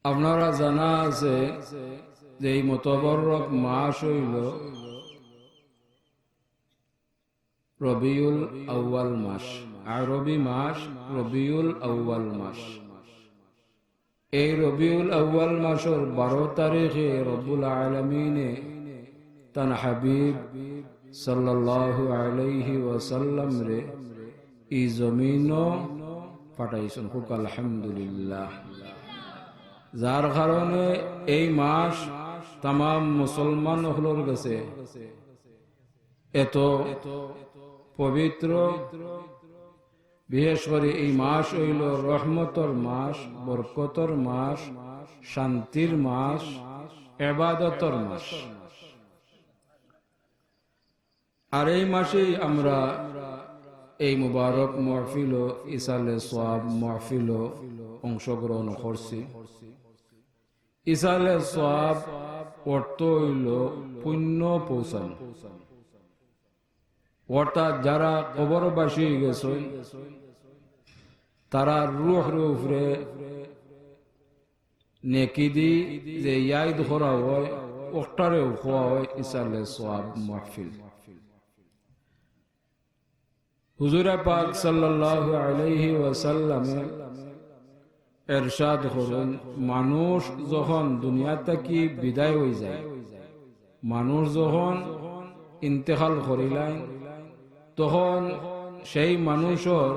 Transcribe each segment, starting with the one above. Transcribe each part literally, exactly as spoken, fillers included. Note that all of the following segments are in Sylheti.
আপনারা জানা আছে যে এই মোতাবারক মাস অইলো রবিউল আউয়াল মাস, আরবি মাস রবিউল আউয়াল মাস। এই রবিউল আউয়াল মাসর বারো তারিখে রব্বুল আলামিনে তান হাবিব সাল্লাল্লাহু আলাইহি ওয়াসাল্লামরে ই জমিনো পাঠাইছইন। কউক আলহামদুলিল্লাহ। যার কারণে এই মাস তামাম মুসলমান অকলর গেছে এত পবিত্র, বিশেষ করি এই মাস অইলো রহমতর মাস, বরকতর মাস, শান্তির মাস, ইবাদতর মাস। আর এই মাসেই আমরা এই মুবারক মাহফিলো, ইসালে সওয়াব মাহফিলো অংশগ্রহণ করছি। ইসালে সওয়াব অর্থ অইলো পুণ্য পৌঁছানো, অর্থাৎ যারা কবরবাসী গেছইন, তারার রুহর উপরে নেকি দি যে ইয়াদ করা অয়, অটারেউ কওয়া অয় ইসালে সওয়াব মাহফিল। হুজুরে পাক সাল্লাল্লাহু আলাইহি ওয়াসাল্লামে এরশাদ করইন, মানুষ যখন দুনিয়া থাকি বিদায় অইযায়, মানুষ যখন ইন্তেকাল করিলাইন, তখন সেই মানুষর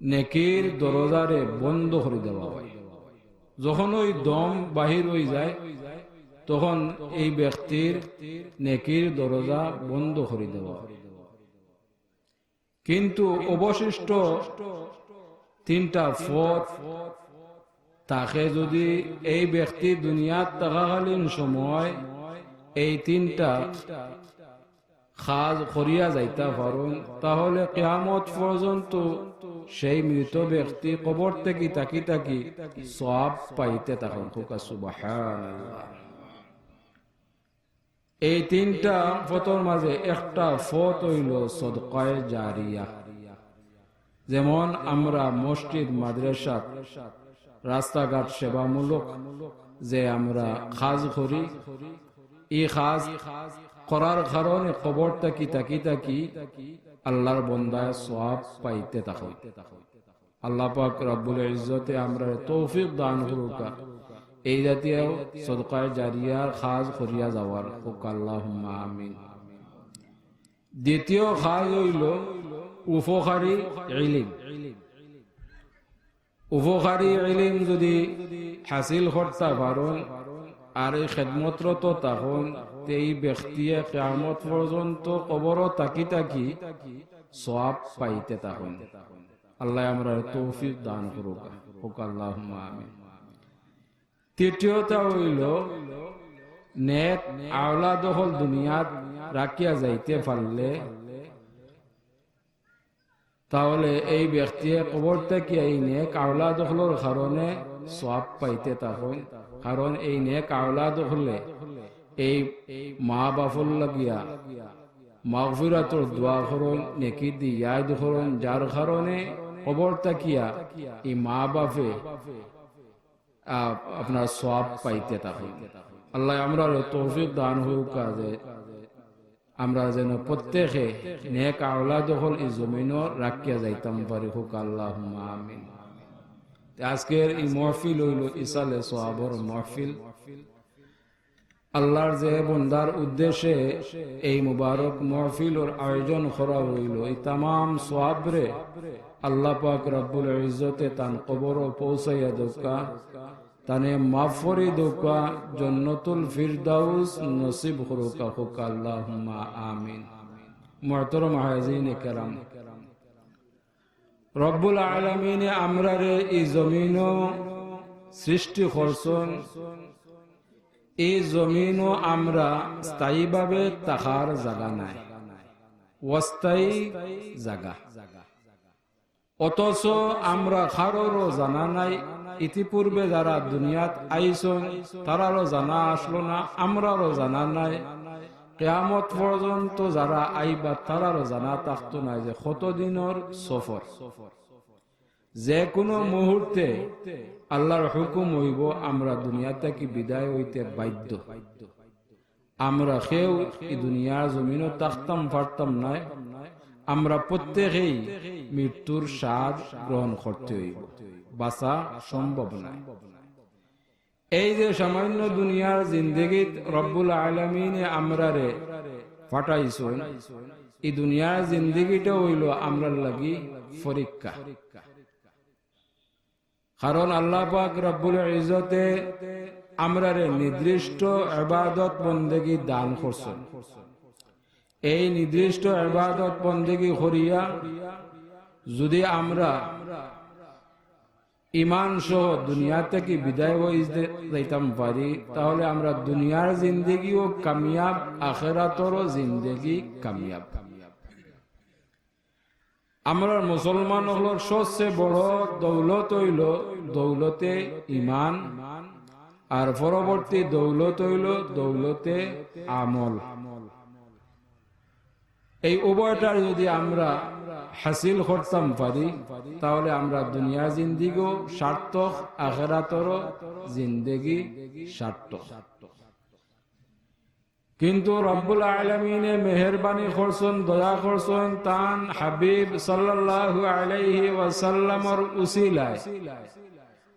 নেকির দরজারে বন্ধ করি দেওয়া অয়। যখন ওই দম বাহির অইযায়, তখন এই ব্যক্তির নেকির দরজা বন্ধ করি দেওয়া অয়। কিন্তু অবশিষ্ট তিনটা পথ থাকে, যদি এই ব্যক্তি দুনিয়াত থাকাকালীন সময় এই তিনটা কাজ করিয়া যাইতা পারইন, তাহলে কিয়ামত পর্যন্ত সেই মৃত ব্যক্তি কবর থাকি থাকি থাকি সওয়াব পাইতে থাকইন। কউক্কা সুবহানাল্লাহ। এই তিনটা পথর মাঝে একটা পথ অইলো সদকায়ে জারিয়া। যেমন আমরা মসজিদ, মাদ্রাসা, রাস্তাঘাট সেবামূলক যে আমরা কাজ করি, ই কাজ করার কারণে কবর থাকি থাকি থাকি আল্লাহর বন্দায় সওয়াব পাইতে থাকইন। আল্লাহ পাক রব্বুল ইজ্জতে আমরারে তৌফিক দান করুক্কা এই জাতীয় সদকায়ে জারিয়ার কাজ করিয়া যাওয়ার। কউক্কা আল্লাহুম্মা আমিন। দ্বিতীয় কাজ অইলো উপকারী ইলিম। উপকারী ইলিম যদি হাসিল করতা পারইন আর এই খেদমতরত থাকইন, তে এই ব্যক্তিয়ে কিয়ামত পর্যন্ত কবরো থাকি থাকি সওয়াব পাইতে থাকইন। আল্লায় আমরারে তৌফিক দান করুক্কা। কউক্কা আল্লাহুম্মা আমিন। তৃতীয়টা অইলো, নেক আওলাদ অকল দুনিয়াত রাখিয়া যাইতে পারলে, তাহলে এই ব্যক্তিয়ে কবর থাকি এই নেক আওলাদ অকলর কারণে সওয়াব পাইতে থাকইন। কারণ এই নেক আওলাদ অকলে এই মা বাফর লাগিয়া মাগফিরাতর দোয়া করইন, নেকি দি ইয়াদ করইন, যার কারণে কবর থাকিয়া এই মা বাফে, আ, আপনার সওয়াব পাইতে থাকইন। আল্লায় আমরারে তৌফিক দান করুক্কা যে আমরা যেন প্রত্যেকে নেক আওলাদ অকল ই জমিনো রাখিয়া যাইতাম পারি। কউক্কা আল্লাহুম্মা আমিন। তে আজকের ই মহফিল অইলো ইসালে সওয়াবর মহফিল। আল্লাহর যে বন্দার উদ্দেশ্যে এই মুবারক মহফিলর আয়োজন করা অইলো, ই তামাম সওয়াবরে আল্লাহ পাক রব্বুল ইজ্জতে তান কবরো পৌঁছাইয়া দেউক্কা, তানে মাফ করি দেউক্কা, জন্নতুল ফিরদাউস নসিব করুক্কা। কউক্কা আল্লাহুম্মা আমিন। মুহতারাম হাজিরিনে কেরাম, রব্বুল আলামিনে আমরারে ই জমিনো সৃষ্টি করছইন, ই জমিনো আমরা স্থায়ীভাবে থাকার জাগা নায়, অস্থায়ী জাগা। অথচ আমরা কারোরও জানা নাই, ইতিপূর্বে যারা দুনিয়াত আইছইন, তারারও জানা আছলো না, আমরারও জানা নাই। কিয়ামত পর্যন্ত যারা আইবা, তারারও জানা থাকতো নায় যে কতদিনর সফর। যে কুনু মুহূর্তে আল্লার হুকুম অইবো, আমরা দুনিয়া থাকি বিদায় অইতে বাধ্য। আমরা কেউ ই দুনিয়ার জমিনো থাকতাম পারতাম নায়। আমরা প্রত্যেকেই মৃত্যুর স্বাদ গ্রহণ করতে অইবো, বাঁচা সম্ভব নায়। এই যে সামান্য দুনিয়ার জিন্দেগিত রব্বুল আলামিনে আমরারে পাঠাইছইন, ই দুনিয়ার জিন্দেগিটা অইলো আমরার লাগি পরীক্ষা। কারণ আল্লাহ পাক রব্বুল ইজ্জতে আমরারে নির্দিষ্ট ইবাদত বন্দেগি দান করছইন। এই নির্দিষ্ট ইবাদত বন্দেগি করিয়া যদি আমরা ইমান সহ দুনিয়া থাকি বিদায় অইতে যাইতাম পারি, তাহলে আমরা দুনিয়ার জিন্দেগিও কামিয়াব, আখেরাতরও জিন্দেগি কামিয়াব। আমরার মুসলমান অকলর সবচেয়ে বড় দৌলত অইলো দৌলতে ইমান, আর পরবর্তী দৌলত অইলো দৌলতে আমল। এই উভয়টার যদি আমরা হাসিল করতাম পারি, তাহলে আমরা দুনিয়ার জিন্দেগিও সার্থক, আখেরাতরও জিন্দেগি সার্থক। কিন্তু রব্বুল আলামিনে মেহেরবানি করছইন, দয়া করছইন, তান হাবিব সাল্লাল্লাহু আলাইহি ওয়াসাল্লামর উসিলায়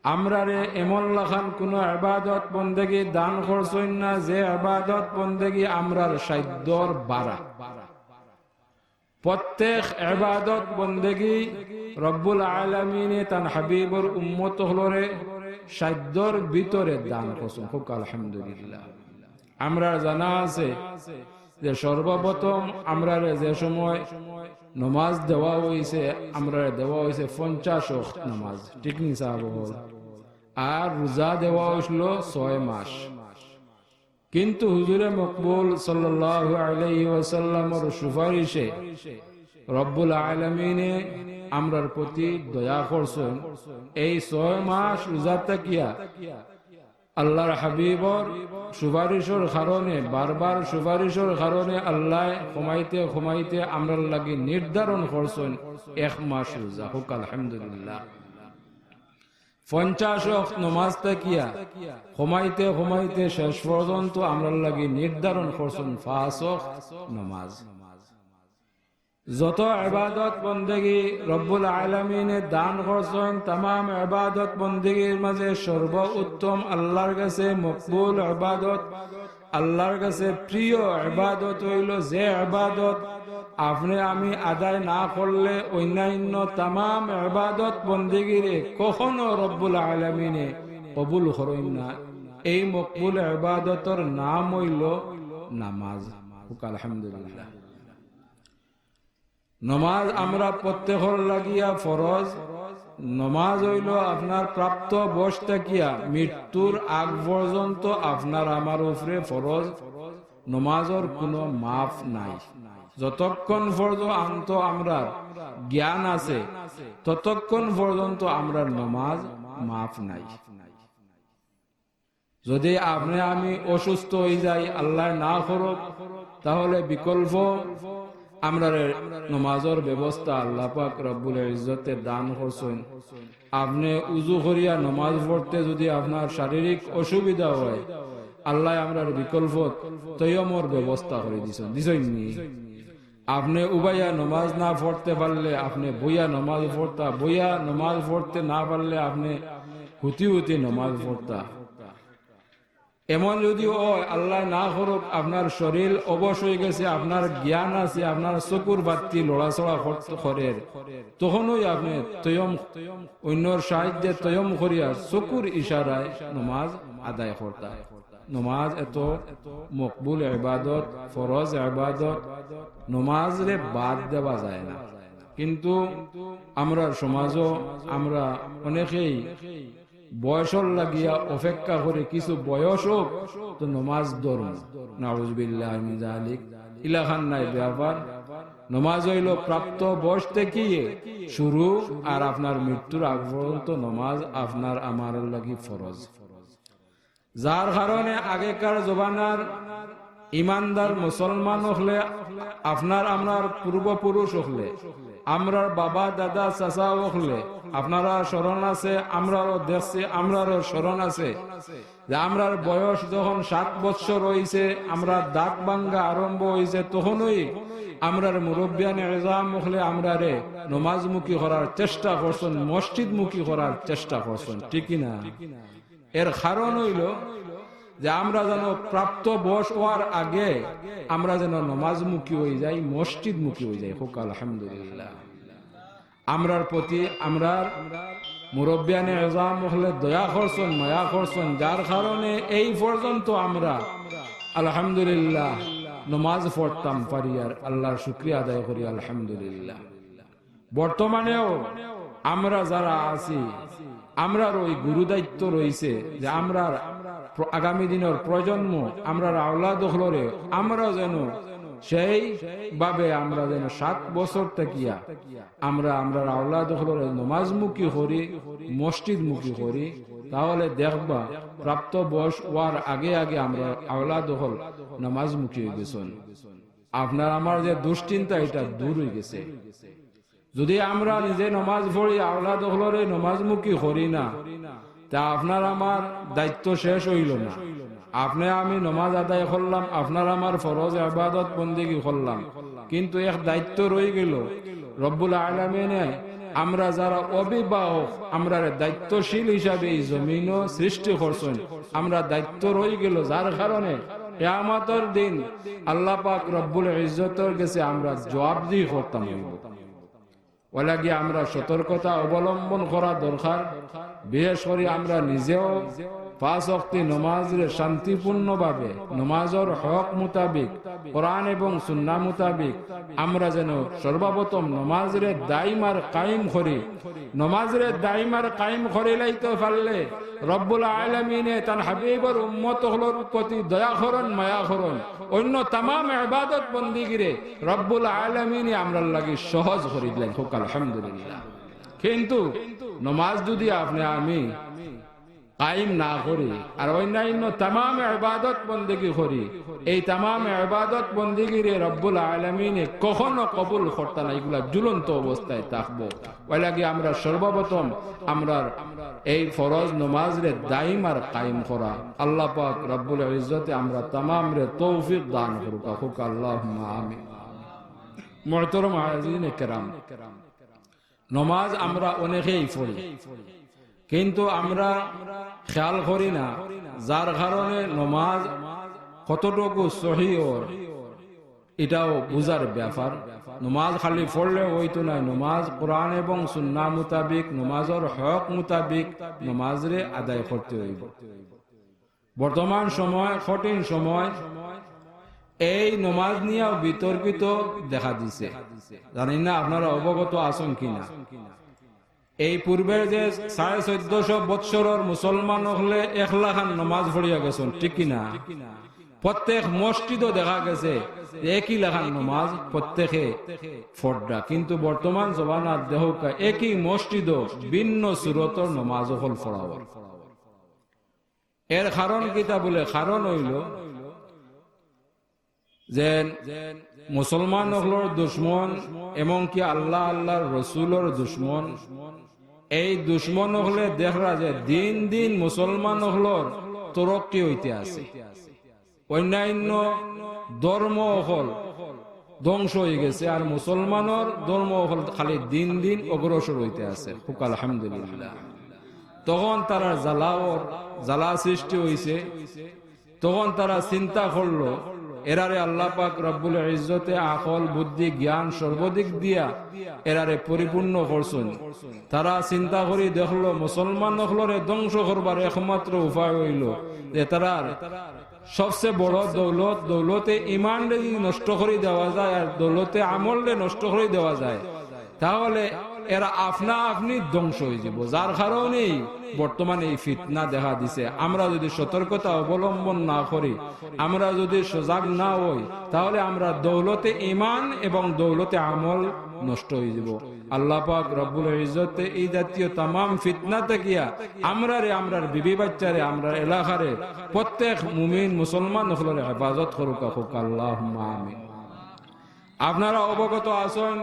আমরারে এমন লাখান কুনু ইবাদত বন্দেগি দান করছইন না, যে ইবাদত বন্দেগি আমরার সাধ্যর বারা। প্রত্যেক ইবাদত বন্দেগি রব্বুল আলামিনে তান হাবিবর উম্মত অকলরে সাধ্যর ভিতরে দান করছইন। কউক্কা আলহামদুলিল্লাহ। আমরার জানা আছে যে সর্বপ্রথম আমরারে যে সময় নমাজ দেওয়া অইছে, আমরারে দেওয়া অইছে পঞ্চাশ ওয়াক্ত নমাজ, ঠিক নি সাব অকল? আর রোজা দেওয়া অইছিল ছয় মাস। কিন্তু হুজুরে মকবুল সাল্লাল্লাহু আলাইহি ওয়াসাল্লামর সুপারিশে রব্বুল আলামিনে আমরার প্রতি দয়া করছইন। এই ছয় মাস রোজা থাকিয়া আল্লাহর হাবিবর সুপারিশর কারণে, বারবার সুপারিশর কারণে আল্লায় কমাইতে কমাইতে আমরার লাগি নির্ধারণ করছইন এক মাস রোজা। কউক্কা আলহামদুলিল্লাহ। পঞ্চাশ ওয়াক্ত নমাজ থাকিয়া কমাইতে কমাইতে শেষ পর্যন্ত আমরার লাগি নির্ধারণ করছইন পাঁচ ওয়াক্ত নমাজ। যত ইবাদত বন্দেগি রব্বুল আলামিনে দান করছইন, তামাম ইবাদত বন্দেগির মাঝে সর্বোত্তম, আল্লাহর কাছে মকবুল ইবাদত, আল্লাহর কাছে প্রিয় ইবাদত অইলো যে ইবাদত আপনে আমি আদায় না করলে অন্যান্য তামাম ইবাদত বন্দেগিরে কখনো রব্বুল আলামিনে কবুল করইন না। এই মকবুল ইবাদতর নাম অইলো নামাজ। কউক্কা আলহামদুলিল্লাহ। নমাজ আমরা প্রত্যেকর লাগিয়া ফরজ। নমাজ অইলো আপনার প্রাপ্ত বয়স থাকিয়া মৃত্যুর আগ পর্যন্ত আপনার আমার উপরে ফরজ। নমাজর কুনু মাফ নাই। যতক্ষণ পর্যন্ত আমরার জ্ঞান আছে, ততক্ষণ পর্যন্ত আমরার নমাজ মাফ নাই। যদি আপনে আমি অসুস্থ অইযাই, আল্লায় না করউক, তাহলে বিকল্প আমরারে নমাজর ব্যবস্থা আল্লাহ পাক রব্বুল ইজ্জতে দান করছইন। আপনে উজু করিয়া নমাজ পড়তে যদি আপনার শারীরিক অসুবিধা অয়, আল্লায় আমরার বিকল্প তৈয়মর ব্যবস্থা করি দিছইন, দিছইন নি? আপনে উবাইয়া নমাজ না পড়তে পারলে আপনে বইয়া নমাজ পড়তা, বইয়া নমাজ পড়তে না পারলে আপনে হুতি হুতি নমাজ পড়তা। এমন যদি অয়, আল্লায় না করউক, আপনার শরীর অবশ অইগেছে, আপনার জ্ঞান আছে, আপনার চকুর বাত্তি লড়াচড়া করত-, করের, তখনউ আপনে তৈয়ম, অইন্যর সাহায্যে তৈয়ম করিয়া চকুর ইশারায় নমাজ আদায় করতা। নমাজ এত মকবুল ইবাদত, ফরজ ইবাদত, নমাজরে বাদ দেওয়া যায় না। কিন্তু আমরার সমাজও আমরা অনেকেই বয়সর লাগিয়া অপেক্ষা করি, কিছু বয়স অউক তো নমাজ ধরমু। নাউজুবিল্লাহ মিন জালিক। ইলাখান নায় ব্যাপার। নমাজ অইলো প্রাপ্ত বয়স থাকিয়া শুরু, আর আপনার মৃত্যুর আগ পর্যন্ত নমাজ আপনার আমার লাগি ফরজ। যার কারণে আগেকার জমানার ইমানদার মুসলমান অকলে, আপনার আমরার পূর্বপুরুষ অকলে আমরার বাবা, দাদা, চাচা অকলে, আপনারার স্মরণ আছে, আমরারও দেখছি, আমরারও স্মরণ আছে যে আমরার বয়স যখন সাত বৎসর অইছে, আমরার দাঁত ভাঙ্গা আরম্ভ অইছে, তখনউ আমরার মুরব্বিয়ানে এজাম অকলে আমরারে নমাজমুখী করার চেষ্টা করছইন, মসজিদমুখী করার চেষ্টা করছইন, ঠিক কি না? এর কারণ অইলো যে আমরা যেন প্রাপ্ত বয়স অওয়ার আগে আমরা যেন নমাজমুখী অইযাই, মসজিদমুখী অইযাই। কউক্কা আলহামদুলিল্লাহ। আমরার প্রতি আমরার মুরব্বিয়ানে এজাম অকলে দয়া করছইন, মায়া করছইন, যার কারণে এই পর্যন্ত আমরা আলহামদুলিল্লাহ নমাজ পড়তাম পারিয়ার, আল্লাহর শুকরিয়া আদায় করি আলহামদুলিল্লাহ। বর্তমানেও আমরা যারা আছি, আমরার ওই গুরু দায়িত্ব রইছে যে আমরার প্র-, আগামী দিনর প্রজন্ম, আমরার আওলাদ অকলরে আমরা যেন সেইভাবে আমরা যেন সাত বছর থাকিয়া আমরা আমরার আওলাদ অকলরে নমাজমুখী করি, মসজিদমুখী করি, তাহলে দেখবা প্রাপ্ত বয়স অওয়ার আগে আগে আমরার আওলাদ অকল নমাজমুখী অইগেছইন। আপনার আমার যে দুশ্চিন্তা, ইটা দূর অইগেছে। যুদি আমরা নিজে নমাজ পড়ি, আওলাদ অকলরে নমাজমুখী করি না, তে আপনার আমার দায়িত্ব শেষ অইলো না। আপনে আমি নমাজ আদায় করলাম, আপনার আমার ফরজ ইবাদত বন্দেগি করলাম, কিন্তু এক দায়িত্ব রইগেলো। রব্বুল আলামিনে আমরা যারা অভিভাবক, আমরারে দায়িত্বশীল হিসাবে এই জমিনো সৃষ্টি করছইন, আমরা দায়িত্ব রইগেলো, যার কারণে কিয়ামতর দিন আল্লাহ পাক রব্বুল ইজ্জতর গেছে আমরা জবাবদিহি করতাম অইবো। অলাগি আমরা সতর্কতা অবলম্বন করা দরকার। বিশেষ করি আমরা নিজেও পাঁচ ওয়াক্তি নমাজরে শান্তিপূর্ণভাবে নমাজর হক মোতাবিক, কোরআন এবং সুন্নাহ মোতাবিক আমরা যেন সর্বপ্রথম নমাজরে দাইম আর কায়েম করি। নমাজরে দাইম আর কায়েম করিলাইতে পারলে রব্বুল আলামিনে তান হাবিবর উম্মত অকলর প্রতি দয়া করইন, মায়া করইন। অইন্য তামাম ইবাদত বন্দেগিরে রব্বুল আলামিনে আমরার লাগি সহজ করি দিলাইন। কউক্কা আলহামদুলিল্লাহ। কিন্তু নমাজ যুদি আপনে আমি কায়েম না করি আর অইন্যান্য তামাম ইবাদত বন্দেগি করি, এই তামাম ইবাদত বন্দেগিরে রব্বুল আলামিনে কখনো কবুল করতা না, ইগুলা ঝুলন্ত অবস্থায় থাকবো। অলাগি আমরা সর্বপ্রথম আমরার এই ফরজ নমাজরে দাইম আর কায়েম করা। আল্লাহ পাক রব্বুল ইজ্জতে আমরা তামামরে তৌফিক দান করুক্কা, কউক্কা আল্লাহুম্মা আমিন। মুহতারাম হাজিরিনে কেরাম, নমাজ আমরা অনেকেই পড়ি, কিন্তু আমরা খেয়াল করি না, যার কারণে নমাজ কতটুকু সহি অর, ইটাও বুঝার ব্যাপার। নমাজ খালি পড়লে অইতো নায়, নমাজ কোরআন এবং সুন্নাহ মোতাবিক, নমাজর হক মোতাবিক নমাজরে আদায় করতে অইবো। বর্তমান সময়, কঠিন সময়, এই নমাজ নিয়াও বিতর্কিত দেখা দিছে। জানি না আপনারা অবগত আছইন কি না। এই পূর্বের যে সাড়ে চৌদ্দশো বৎসরর মুসলমান অকলে একলাখান নমাজ পড়িয়া গেছইন, ঠিক কি না? প্রত্যেক মসজিদো দেখা গেছে যে একই লাখান নমাজ প্রত্যেকে পড়রা, কিন্তু বর্তমান জমানাত দেখউক্কা একই মসজিদো ভিন্ন সুরতর নমাজ অকল পড়া অর। এর কারণ কিতা বুলে? কারণ অইলো যে মুসলমান অকলর দুশমন, এমনকি আল্লাহ, আল্লাহর রসুলর দুশমন, এই দুশমন অকলে দেখরা যে দিন দিন মুসলমান অকলর তরক্কি অইতে আছে, অইন্যান্য ধর্ম অকল ধ্বংস অইগেছে, আর মুসলমানর ধর্ম অকল খালি দিন দিন অগ্রসর অইতে আছে। কউক্কা আলহামদুলিল্লাহ। তখন তারার জ্বালাওর জ্বালা সৃষ্টি অইছে। তখন তারা চিন্তা করলো, এরারে আল্লাহ পাক রব্বুল ইজ্জতে আকল, বুদ্ধি, জ্ঞান সর্বদিক দিয়া এরারে পরিপূর্ণ করছইন। তারা চিন্তা করি দেখলো, মুসলমান অকলরে ধ্বংস করবার একমাত্র উপায় অইলো যে তারার সবচে বড় দৌলত, দৌলতে ইমানরে যদি নষ্ট করি দেওয়া যায় আর দৌলতে আমলরে নষ্ট করি দেওয়া যায়, তাহলে এরা আপনা আপনি ধ্বংস অইযিবো। যার কারণেই বর্তমানে এই ফিতনা দেখা দিছে। আমরা যদি সতর্কতা অবলম্বন না করি, আমরা যদি সজাগ না অই, তাহলে আমরা দৌলতে ইমান এবং দৌলতে আমল নষ্ট অইযিবো। আল্লাহ পাক রব্বুল ইজ্জতে এই জাতীয় তামাম ফিতনা থাকিয়া আমরারে, আমরার বিবি বাচ্চারে, আমরার এলাকারে, প্রত্যেক মুমিন মুসলমান অকলরে হেফাজত করুক্কা, কউক্কা আল্লাহুম্মা আমিন। আপনারা অবগত আছইন,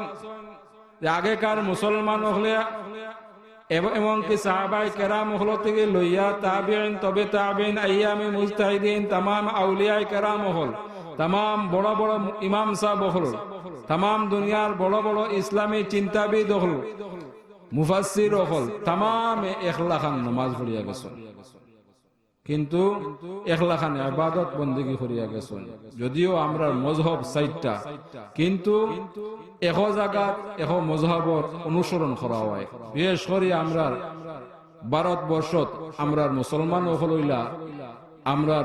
যে আগেকার মুসলমান অকলে এব-, এমনকি সাহাবায়ে কেরাম অকল থাকি লইয়া তাবিঈন, তবে তাবিঈন, আইম্মায়ে মুজতাহিদিন, তামাম আউলিয়ায়ে কেরাম অকল, তামাম বড় বড় ইমাম সাব অকল, তামাম দুনিয়ার বড় বড় ইসলামী চিন্তাবিদ অকল, মুফাসসির অকল, তামামে একলাখান নমাজ পড়িয়া গেছইন। কিন্তু একলাখান ইবাদত বন্দেগী করিয়া গেছইন। যদিও আমরার মজহব চাইরটা, কিন্তু একো জাগাত একো মজহবর অনুসরণ করা অয়। বিশেষ করি আমরার ভারতবর্ষত আমরার মুসলমান অকল অইলা, আমরার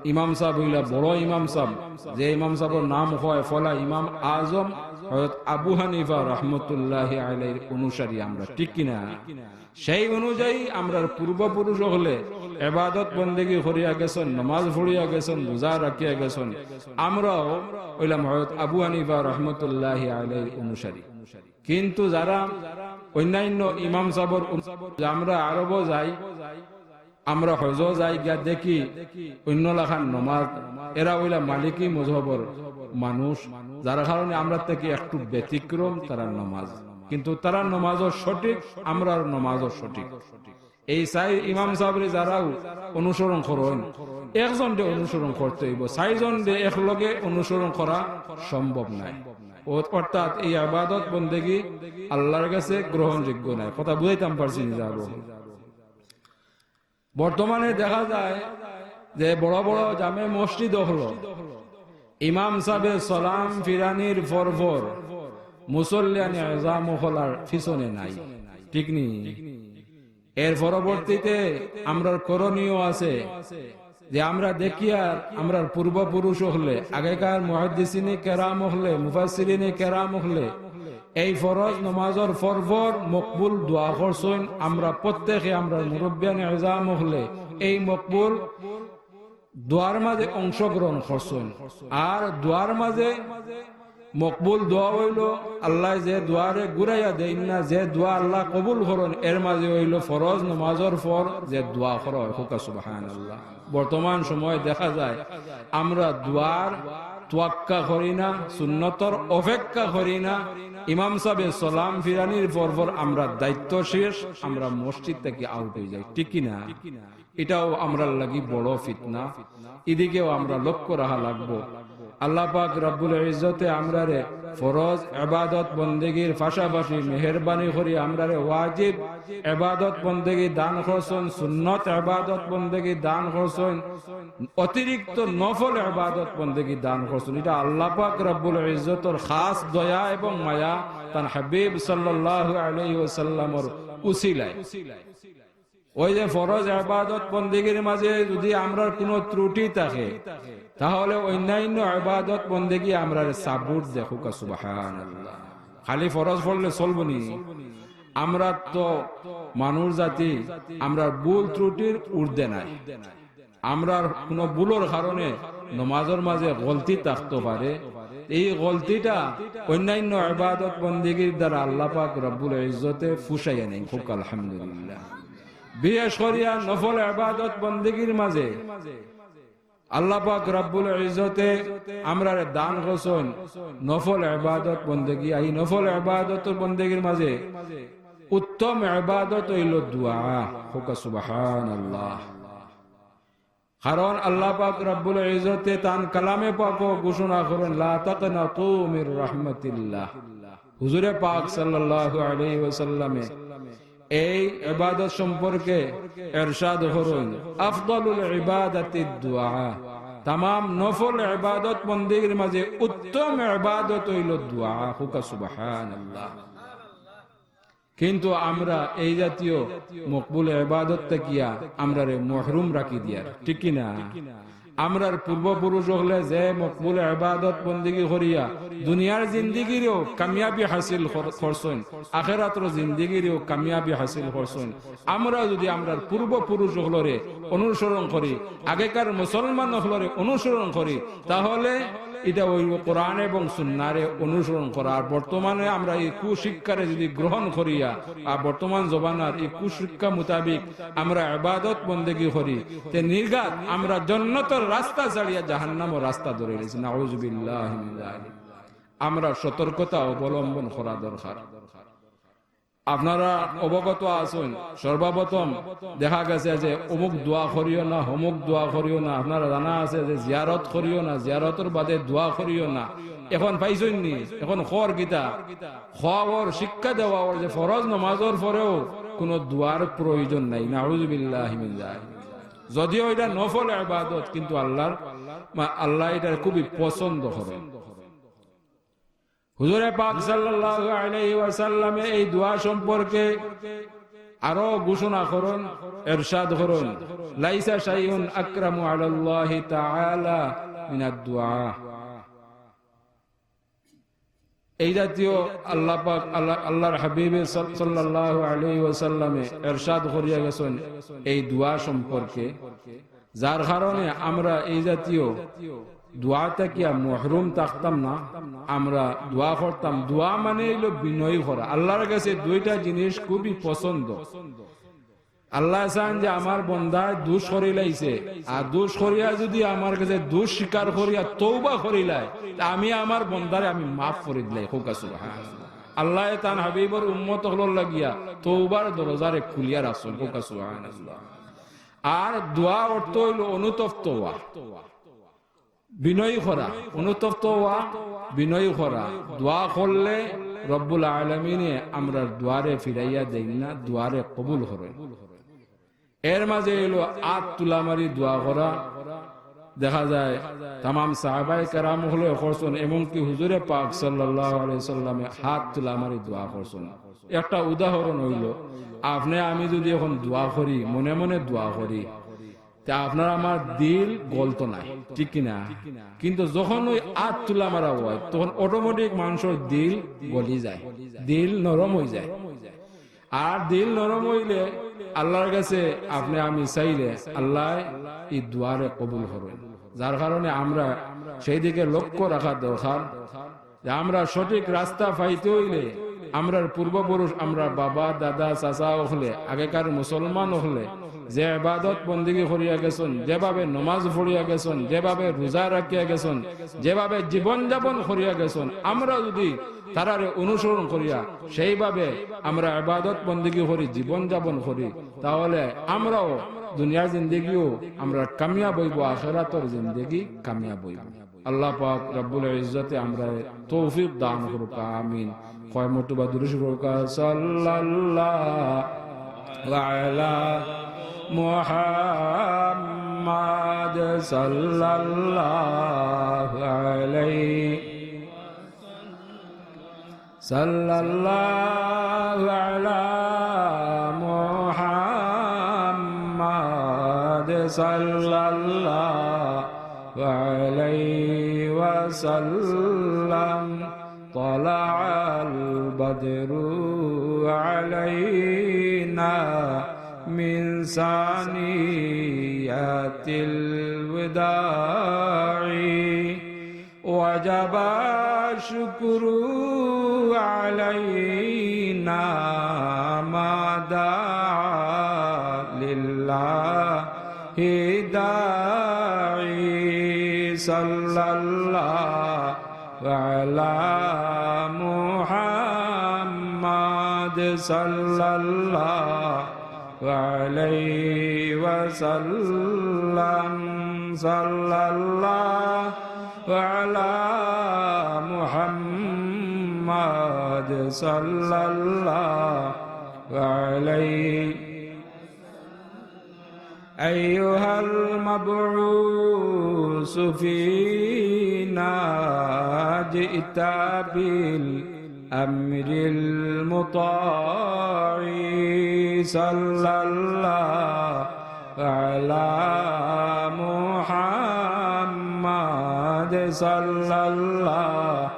ইমাম সাব অইলা বড় ইমাম সাব, যে ইমাম সাবর নাম অয় ফলা ইমাম আজম হযরত আবু হানিফা রহমতুল্লাহি আলাইহির অনুসারী আমরা, ঠিক কিনা? সেই অনুযায়ী আমরার পূর্বপুরুষ অকলে ইবাদত বন্দেগী করিয়া গেছইন, নমাজ পড়িয়া গেছইন, রোজা রাখিয়া গেছইন। আমরাও অইলাম হযরত আবু হানিফা রহমতুল্লাহি আলাইহির অনুসারী। কিন্তু যারা অন্যান্য ইমাম সাবর অনু-, আমরা আরবো যাই, আমরা হজো যাই, গিয়া দেখি অন্য লাখান নমাজ, এরা অইলা মালিকি মজহবর মানুষ, যার কারণে আমরা থাকি একটু ব্যতিক্রম তারার নমাজ। কিন্তু তারার নমাজও সঠিক, আমরার নমাজও সঠিক। এই চাইর ইমাম সাবরে যারাও অনুসরণ করইন, একজনরে অনুসরণ করতে অইবো, চাইরজনরে একলগে অনুসরণ করা সম্ভব নায়। অ-, অর্থাৎ এই ইবাদত বন্দেগী আল্লাহর গেছে গ্রহণযোগ্য নায়। কথা বুঝাইতাম পারছি নি যাবো? বর্তমানে দেখা যায় যে বড় বড় জামে মসজিদ অকল ইমাম সাবে সালাম ফিরানির পরপর মুসল্লিয়ানে এজাম অকলর পিছনে নাই, ঠিক নি? এর পরবর্তীতে আমরার করণীয় আছে যে আমরা দেখিয়ার আমরার পূর্বপুরুষ অকলে, আগেকার মুহাদ্দিসিনে কেরাম অকলে, মুফাসসিরিনে কেরাম অকলে এই ফরজ নমাজর পরপর মকবুল দোয়া করছইন। আমরা প্রত্যেকে, আমরার মুরব্বিয়ানে এজাম অকলে এই মকবুল দোয়ার মাঝে অংশগ্রহণ করছইন। আর দোয়ার মাঝে মকবুল দোয়া অইলো, আল্লায় যে দোয়ারে ঘুরাইয়া দেইন না, যে দোয়া আল্লায় কবুল করইন, এর মাঝে অইলো ফরজ নমাজর পর যে দোয়া করা অয়। কউক্কা সুবহানাল্লাহ। বর্তমান সময়ে দেখা যায় আমরা দোয়ার তোয়াক্কা করি না, সুন্নতর অপেক্ষা করি না। ইমাম সাবে সালাম ফিরানির পরপর আমরা দায়িত্ব শেষ, আমরা মসজিদ থাকি আউট অইযাই, ঠিক কি না? ইটাও আমরার লাগি বড় ফিতনা, ইদিকেও আমরা লক্ষ্য রাখা লাগবো। আল্লাহ পাক রব্বুল ইজ্জতে আমরারে ফরজ ইবাদত বন্দেগীর পাশাপাশি মেহেরবানি করি আমরারে ওয়াজিব ইবাদত বন্দেগী দান করছইন, সুন্নত ইবাদত বন্দেগী দান করছইন, অতিরিক্ত নফল ইবাদত বন্দেগী দান করছইন। ইটা আল্লাহ পাক রব্বুল ইজ্জতর খাস দয়া এবং মায়া তান হাবিব সাল্লাল্লাহু আলাইহি ওয়াসাল্লামর উসিলায়। ওই যে ফরজ ইবাদত বন্দেগীর মাঝে যদি আমরার কোনো ত্রুটি থাকে, তাহলে অন্যান্য ইবাদত বন্দেগী আমরারে সাবুট দেয়। কউক্কা সুবহানাল্লাহ। খালি ফরজ পড়লে চলবো নি? আমরা তো মানুষ জাতি, আমরার ভুল ত্রুটির ঊর্ধ্বে নাই। আমরার কোনো ভুলর কারণে নমাজর মাঝে গলতি থাকতো পারে, এই গলতিটা অন্যান্য ইবাদত বন্দেগীর দ্বারা আল্লাহ পাক রব্বুল ইজ্জতে ফুষাইয়া নেইন। কউক্কা আলহামদুলিল্লাহ। বিশেষ করিয়া নফল ইবাদত বন্দেগীর মাঝে আল্লাহ পাক রব্বুল ইজ্জতে আমরারে দান করছইন নফল ইবাদত বন্দেগী। এই নফল ইবাদত বন্দেগীর মাঝে উত্তম ইবাদত অইলো দোয়া। কউক্কা সুবহানাল্লাহ। কারণ আল্লাহ পাক রব্বুল ইজ্জতে তান কালামে পাকো ঘোষণা করইন, "লা তাকনাতু মির রাহমাতিল্লাহ।" হুজুরে পাক সাল্লাল্লাহু আলাইহি ওয়াসাল্লামে এই ইবাদত সম্পর্কে ইরশাদ করইন, "আফদালুল ইবাদাতিদ দুআ।" তামাম নফল ইবাদত বন্দেগীর মাঝে উত্তম ইবাদত অইলো দোয়া। কউক্কা সুবহানাল্লাহ। কিন্তু আমরা এই জাতীয় মকবুল ইবাদত থাকিয়া আমরারে মহরুম রাখি দিয়ার, ঠিক কি না? আমরার পূর্বপুরুষ অকলে যে মকবুল ইবাদত বন্দেগী করিয়া দুনিয়ার জিন্দেগিরেও কামিয়াবি হাসিল কর-, করছইন, আখেরাতর জিন্দেগিরেও কামিয়াবি হাসিল করছইন। আমরা যদি আমরার পূর্বপুরুষ অকলরে অনুসরণ করি, আগেকার মুসলমান অকলরে অনুসরণ করি, তাহলে ইটা অইবো কোরআন এবং সুন্নারে অনুসরণ করা। আর বর্তমানে আমরা এই কুশিক্ষারে যদি গ্রহণ করিয়া, আর বর্তমান জমানার এই কুশিক্ষা মোতাবিক আমরা ইবাদত বন্দেগী করি, তে নির্ঘাত আমরা জন্নতর রাস্তা ছাড়িয়া জাহান্নামর রাস্তা ধরিলিছি। নাউজুবিল্লাহি মিন যালিক। আমরা সতর্কতা অবলম্বন করা দরকার। আপনারা অবগত আছইন, সর্বপ্রথম দেখা গেছে যে অমুক দোয়া করিও না, হমুক দোয়া করিও না। আপনারা জানা আছে যে জিয়ারত করিও না, জিয়ারতর বাদে দোয়া করিও না। এখন পাইছইন নি? এখন খর কিতা? খবর শিক্ষা দেওয়া অর যে ফরজ নমাজর পরেও কোনো দোয়ার প্রয়োজন নাই। নাউজুবিল্লাহি মিন যালিক। যদিও এটা নফল ইবাদত, কিন্তু আল্লাহর, মা-, আল্লাহ এটা খুবই পছন্দ করেন। হুজুরে পাক সাল্লাল্লাহু আলাইহি ওয়াসাল্লামে এই দোয়া সম্পর্কে আরো ঘোষণা করইন, ইরশাদ করইন, "লাইসা শাইউন আকরামু আলাল্লাহি তাআলা মিনাদ দুআ।" এই জাতীয় আল্লাহ পাক, আল্লাহ, আল্লাহর হাবিবে সাল-, সাল্লাল্লাহু আলাইহি ওয়াসাল্লামে ইরশাদ করিয়া গেছেন এই দোয়া সম্পর্কে, যার কারণে আমরা এই জাতীয় দোয়া থাকিয়া মহরুম থাকতাম না, আমরা দোয়া করতাম। দোয়া মানে হইল বিনয় করা। আল্লাহর কাছে দুইটা জিনিস খুবই পছন্দ। আল্লাহ চান যে আমার বন্দায় দুষ করিলাইছে, আর দুষ করিয়া যদি আমার কাছে দুষ স্বীকার করিয়া তৌবা করিলায়, তে আমি আমার বন্দারে আমি মাফ করি দিলাই। কউক্কা সুবহানাল্লাহ। আল্লাহ তান হাবিবর উম্মত অকলর লাগিয়া তৌবার দরজারে খুলিয়া রাখছইন। কউক্কা সুবহানাল্লাহ। আর দোয়া অর্থ হইল অনুতপ্ত হওয়া। বিনয়ী করা, অনুতপ্ত হওয়া, বিনয়ী করা। দোয়া করলে রব্বুল আলামিনে আমরার দোয়ারে ফিরাইয়া দেইন না, দোয়ারে কবুল করেন। এর মাঝে হইল আত তুলামারি দোয়া করা। দেখা যায় তামাম সাহাবায়ে কেরাম অকলে করছেন, এমনকি হুজুরে পাক সাল্লাল্লাহু আলাইহি সাল্লামে হাত তুলামারি দোয়া করছেন। একটা উদাহরণ হইল, আপনে আমি যদি এখন দোয়া করি, মনে মনে দোয়া করি, তে আপনার আমার দিল গলতো নায়, ঠিক কি না? কিন্তু যখন ওই আত তুলামারা হয়, তখন automatic মানুষর দিল গলি যায়, দিল নরম হয়ে যায়। আর দিল নরম হইলে আল্লাহর কাছে আপনে আমি চাইলে আল্লাহ এই দোয়ারে কবুল করেন। যার কারণে আমরা সেই দিকে লক্ষ্য রাখা দরকার। যে আমরা সঠিক রাস্তা পাইতে হইলে আমরার পূর্বপুরুষ, আমরার বাবা, দাদা, চাচা অকলে, আগেকার মুসলমান অকলে যে ইবাদত বন্দেগী করিয়া গেছেন, যেভাবে নমাজ পড়িয়া গেছেন, যেভাবে রোজা রাখিয়া গেছেন, যেভাবে জীবন যাপন করিয়া গেছেন, আমরা যদি তারারে অনুসরণ করিয়া সেইভাবে আমরা ইবাদত বন্দেগী করি, জীবন যাপন করি, তাহলে আমরাও দুনিয়ার জিন্দেগিও আমরা কামিয়াব হইব, আখেরাতর জিন্দেগি কামিয়াব হইব। আল্লাহ পাক রব্বুল ইজ্জতে আমরারে তৌফিক দান করুক, আমিন। কয় মর্তবা দুরূদ শরীফ পড়ুক্কা, সাল্লাল্লাহু আলা মুহাম্মাদ, সাল্লাল্লাহু আলাইহি, সাল্লাল্লাহু আলা মুহাম্মাদ, সাল্লাল্লাহু আলাইহি ওয়াসাল্লাম। طلع البدر علينا من ثنيات الوداع، وجب الشكر علينا ما دعا لله داعي. صلى الله على محمد، صلى الله عليه وسلم، صلى الله على محمد، صلى الله عليه. أيها المبعوث فينا، جئت بالأمر المطاع. صلى الله على محمد، صلى الله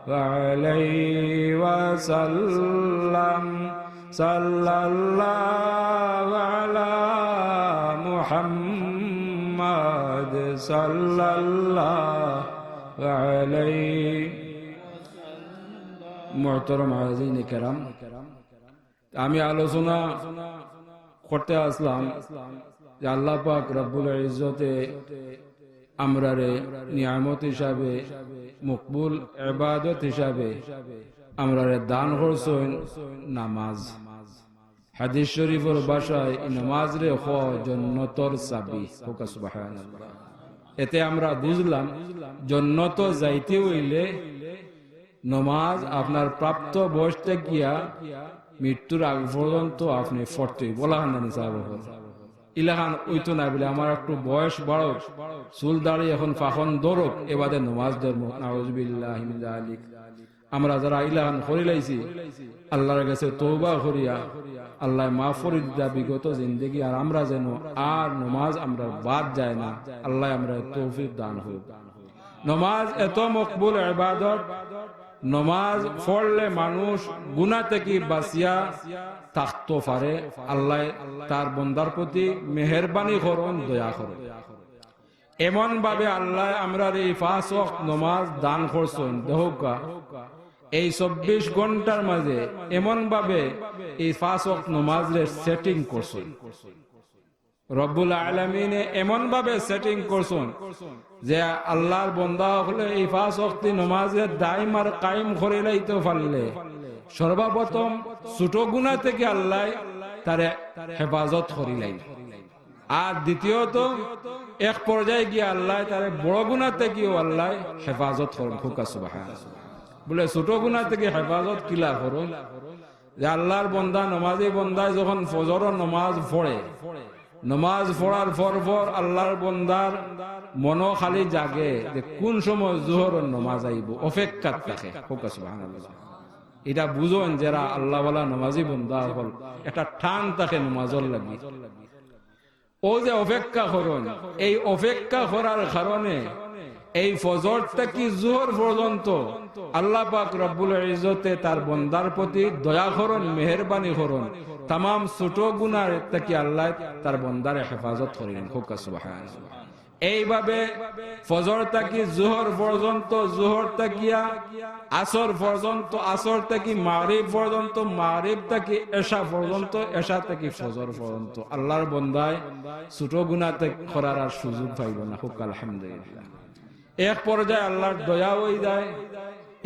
عليه وسلم. صلى الله على محمد، صلى الله عليه. মুহতারাম হাজিরিন কেরাম, আমি আলোচনা করতে আসলাম যে আল্লাহ পাক রব্বুল ইজ্জতে আমরারে নিয়ামত হিসাবে, মকবুল ইবাদত হিসাবে আমরারে দান করছইন নামাজ। হাদিস শরীফর ভাষায় ই নামাজরে কয় জন্নতর চাবি। কউক্কা সুবহানাল্লাহ। এতে আমরা বুঝলাম, জন্নতো যাইতে অইলে নমাজ আপনার প্রাপ্ত বয়স থাকিয়া মৃত্যুর আগ পর্যন্ত আপনে পড়তে অইবো। অলাখান জানি সাব অকল, ইলাখান অইতো না বলে আমার একটু বয়স বাড়উক, চুল দাড়ি অখন ফাখন ধরউক, এবাদে নমাজ ধরমু। নাউজুবিল্লাহি মিন যালিক। আমরা যারা ইলাখান করিলাইছি, আল্লার গেছে তওবা করিয়া, আল্লায় মাফ করি দিতা বিগত জিন্দেগি, আর আমরা যেন আর নমাজ আমরার বাদ যায় না। আল্লায় আমরারে তৌফিক দান করউক। নমাজ এত মকবুল ইবাদত, নমাজ পড়লে মানুষ গুনা থাকি বাঁচিয়া থাকতো পারে। আল্লায় তার বন্দার প্রতি মেহেরবানি করইন, দয়া করইন। এমন ভাবে আল্লায় আমরারে ই পাঁচ ওয়াক্ত নমাজ দান করছইন। দেখউক্কা, এই চব্বিশ ঘন্টার মাঝে এমন ভাবে ই পাঁচ ওয়াক্ত নমাজরে setting করছইন। রব্বুল আলামিনে এমন ভাবে setting করছইন যে আল্লার বন্দা অকলে ই পাঁচ ওয়াক্তি নমাজরে দাইম আর কায়েম করিলাইতো পারলে সর্বপ্রথম ছোট গুনা থাকি আল্লায় তারে হেফাজত করিলাইন। আর দ্বিতীয়ত এক পর্যায়ে গিয়া আল্লায় তারে বড় গুনা থাকিও আল্লায় হেফাজত করইন। কউক্কা সুবহানাল্লাহ। বলে ছোট গুনা থাকি হেফাজত কিলা করইন? যে আল্লার বন্দা, নমাজি বন্দায় যখন ফজরর নমাজ পড়ে, নমাজ পড়ার পর পর আল্লার বন্দার মনো খালি জাগে যে কুন সময় জোহরর নমাজ আইবো, অপেক্ষাত থাকে। কউক্কা সুবহানাল্লাহ। ইটা বুঝইন যেরা আল্লাওয়ালা নমাজি বন্দা অকল, একটা টান থাকে নমাজর লাগি। অউ যে অপেক্ষা করইন, এই অপেক্ষা করার কারণে এই ফজর থাকি জোহর পর্যন্ত আল্লা পাক রব্বুল ইজ্জতে তার বন্দার প্রতি দয়া করইন, মেহেরবানি করইন, তামাম ছোট গুনা থাকি আল্লায় তার বন্দারে হেফাজত করইন। কউক্কা সুবহানাল্লাহ। এইভাবে ফজর থাকি জোহর পর্যন্ত, জোহর থাকিয়া আসর পর্যন্ত, আসর থাকি মাগরিব পর্যন্ত, মাগরিব থাকি এশা পর্যন্ত, এশা থাকি ফজর পর্যন্ত আল্লার বন্দায় ছোট গুনা ত্যাগ করার আর সুযোগ পাইল না। কউক্কা আলহামদুলিল্লাহ। এক পর্যায়ে আল্লার দয়া অইযায়,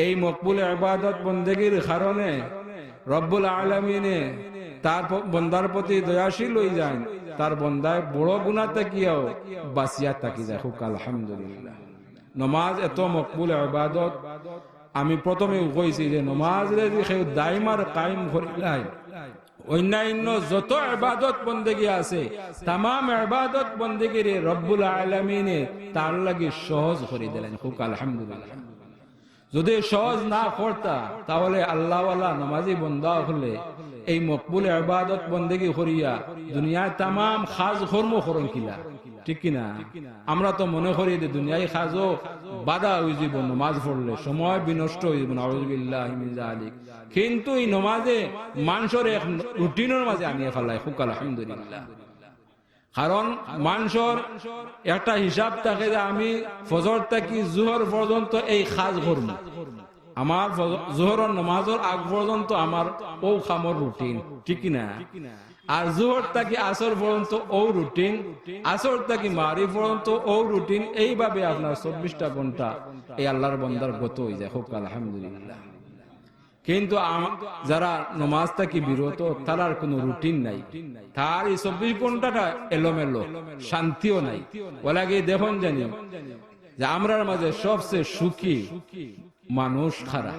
এই মকবুল ইবাদত বন্দেগীর কারণে রব্বুল আলামিনে তার প-, বন্দার প্রতি দয়াশীল অইযাইন, তার বন্দায় বড় গুনা থাকিয়াও বাঁচিয়া থাকি যায়। কউক্কা আলহামদুলিল্লাহ। নমাজ এত মকবুল ইবাদত, আমি প্রথমেউ কইছি যে নমাজরে যদি কেউ দাইম আর কায়েম করিলায়, অইন্যাইন্য যত ইবাদত বন্দেগী আছে, তামাম ইবাদত বন্দেগীরে রব্বুল আলামিনে তার লাগি সহজ করি দিলাইন। কউক্কা আলহামদুলিল্লাহ। যদি সহজ না করতা, তাহলে আল্লাওয়ালা নমাজি বন্দা অকলে এই মকবুল ইবাদত বন্দেগী করিয়া দুনিয়ার তামাম কাজ কর্ম করইন কিলা, ঠিক কি না? আমরা তো মনে করি যে দুনিয়ার কাজও বাধা অইযিবো, নমাজ পড়লে সময় বিনষ্ট অইযিবো, নাউজুবিল্লাহি মিন যালিক। কিন্তু ই নমাজে মানষরে এক রুটিনর মাঝে আনিয়া ফালায়। কউক্কা আলহামদুলিল্লাহ। কারণ মানষর একটা হিসাব থাকে যে আমি ফজর থাকি জোহর পর্যন্ত এই কাজ করমু, আমার ফজ-, জোহরর নমাজর আগ পর্যন্ত আমার অউ কামর রুটিন, ঠিক কি না? আর জোহর থাকি আসর পর্যন্ত অউ রুটিন, আসর থাকি মাগরিব পর্যন্ত অউ রুটিন, এইভাবে আপনার চব্বিশটা ঘন্টা এই আল্লার বন্দার গত অইযায়। কউক্কা আলহামদুলিল্লাহ। কিন্তু আম-, যারা নমাজ থাকি বিরত, তারার কুনু রুটিন নাই, তার ই চব্বিশ ঘন্টাটা এলোমেলো, শান্তিও নাই। অলাগি দেখইন জানি যে আমরার মাঝে সবচে সুখী মানুষ কারা।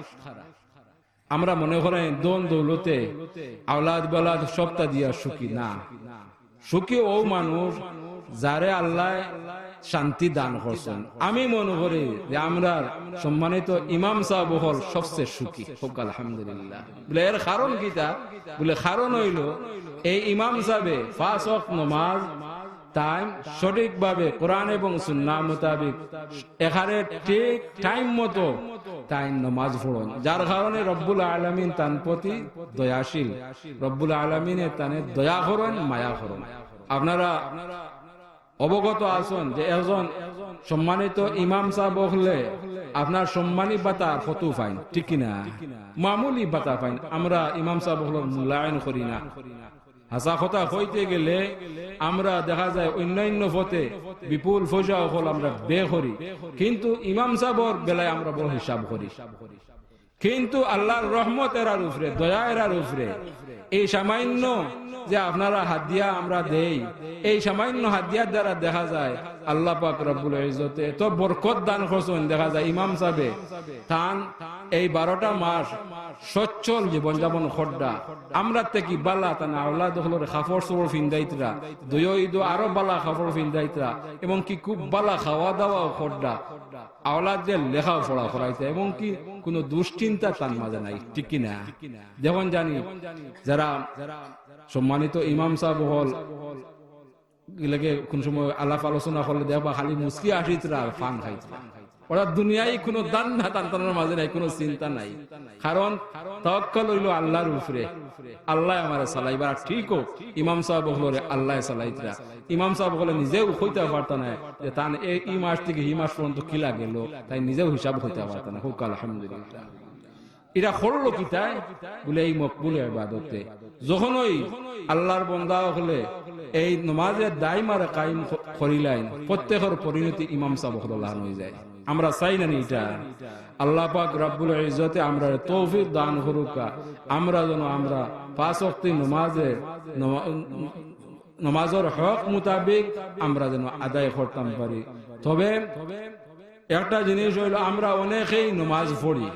আমরা মনে করি ধন দৌলতে, আওলাদ বাওলাদ সবতা দিয়া সুখী না। সুখী অউ মানুষ যারে আল্লায় শান্তি দান করছইন। আমি মনে করি যে আমরার সম্মানিত ইমাম সাব অকল সবচে সুখী। কউক্কা আলহামদুলিল্লাহ। বলে, এর কারণ কিতা? বলে, কারণ অইলো এই ইমাম সাবে পাঁচ ওয়াক্ত নমাজ তাইন সঠিকভাবে কোরআন এবং সুন্নাহ মোতাবেক একেবারে ঠিক টাইম মতো তাইন নমাজ পড়ইন, যার কারণে রব্বুল আলামিন তান প্রতি দয়াশীল, রব্বুল আলামিনে তানে দয়া করইন, মায়া করইন। আপনারা অবগত আছইন যে একজন সম্মানিত ইমাম সাব অকলে আপনার সম্মানী ভাতা কত পাইন, ঠিক কি না? মামুলি ভাতা পাইন। আমরা ইমাম সাব অকলর মূল্যায়ন করি না। হাছা কথা কইতে গেলে আমরা দেখা যায় অন্যান্য পথে বিপুল পয়সা অকল আমরা ব্যয় করি, কিন্তু ইমাম সাবর বেলায় আমরা বড় হিসাব করি। কিন্তু আল্লার রহমত এরার উপরে, দয়া এরার উপরে, এই সামান্য যে আপনারা হাদিয়া আমরা দেই, এই সামান্য হাদিয়ার দ্বারা দেখা যায় আল্লাহ পাক রব্বুল ইজ্জতে এত বরকত দান করছইন। দেখা যায় ইমাম সাবে তান এই বারোটা মাস সচ্ছল জীবনযাপন কররা, আমরা থাকি বালা তান আওলাদ অকলরে কাপড় চোপড় ফিন্দাইতরা, দুইও ইদো আরো বালা কাপড় ফিন্দাইতরা, এবং কি খুব বালা খাওয়া দাওয়াও কররা, আওলাদরে লেখাপড়া করাইতা, এবং কি কোনো দুশ্চিন্তা তান মাঝে নাই, ঠিক কি না? যেমন জানি যারা সম্মানিত ইমাম সাব অকল গিলাকে কোন সময় আলাপ আলোচনা করলে দেখবা খালি মুচকি আসিতরা আর পান খাইতরা। ওরা দুনিয়াই কোনো ধান্দা তান তানর মাঝে নাই, কোনো চিন্তা নাই। কারণ তাওয়াক্কাল অইলো আল্লার উপরে, আল্লায় আমারে চালাইবা। আর ঠিক অউ, ইমাম সাব অকলরে আল্লায় চালাইতরা। ইমাম সাব অকলে নিজেও কইতা পারতা নায় যে তান এ-, ই মাস থাকি হি মাস পর্যন্ত কিলা গেলো, তাইন নিজেও হিসাব কইতা পারতা নায়। কউক্কা আলহামদুলিল্লাহ। ইটা করলো কিতায়? বুলে এই মকবুল ইবাদতে। যখনই আল্লার বন্দা অকলে এই নমাজে দাইম আর কাইম ক-, করিলাইন, প্রত্যেকর পরিণতি ইমাম সাব অকলর লাখান অইযায়। আমরা চাই না নি ইটা? আল্লাহ পাক রব্বুল ইজ্জতে আমরারে তৌফিক দান করুক্কা, আমরা যেন আমরা পাঁচ ওয়াক্তি নমাজে, নমা-, নমাজর হক মোতাবেক আমরা যেন আদায় করতাম পারি। তবে একটা জিনিস অইলো, আমরা অনেকেই নমাজ পড়ি,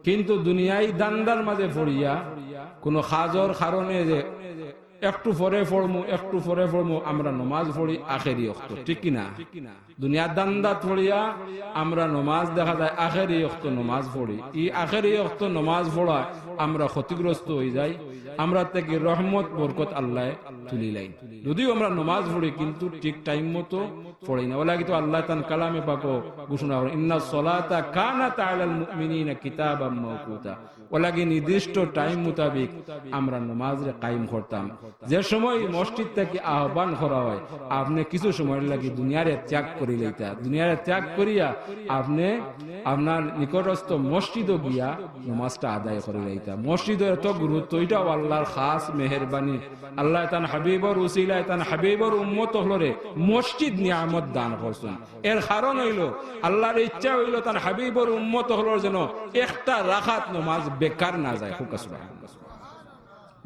কিন্তু দুনিয়াই ধান্দার মাঝে পড়িয়া কোনো কাজর কারণে যে একটু পরে পড়মু, একটু পরে পড়মু, আমরা নমাজ পড়ি আখেরি ওয়াক্ত, ঠিক কি না? দুনিয়ার ধান্দাত পড়িয়া আমরা নমাজ দেখা যায় আখেরি ওয়াক্ত নমাজ পড়ি। ই আখেরি ওয়াক্ত নমাজ পড়ায় আমরা ক্ষতিগ্রস্ত অইযাই, আমরা থাকি রহমত বরকত আল্লায় তুলিলাইন। যদিও আমরা নমাজ পড়ি কিন্তু ঠিক টাইম মতো পড়ি না। অলাগি তো আল্লায় তান কালামে পাকো ঘোষণা করইন, "ইন্নাস সালাতা কানাত আলাল মুমিনিনা কিতাবাম মাওকুতা।" অলাগি নির্দিষ্ট টাইম মোতাবেক আমরা নমাজরে কায়েম করতাম। যে সময় মসজিদ থাকি আহ্বান করা অয়, আপনে কিছু সময়র লাগি দুনিয়ারে ত্যাগ করিলাইতা, দুনিয়ারে ত্যাগ করিয়া আপনে আপনার নিকটস্থ মসজিদো গিয়া নমাজটা আদায় করিলাইতা। মসজিদর এত গুরুত্ব, ইটাও আল্লার খাস মেহেরবানি। আল্লায় তান হাবিবর উসিলায় তান হাবিবর উম্মত অকলরে মসজিদ নিয়ামত দান করছইন। এর কারণ অইলো, আল্লার ইচ্ছা অইলো তান হাবিবর উম্মত অকলর যেন একটা রাকাত নমাজ বেকার না যায়। কউক্কা সুবহানাল্লাহ।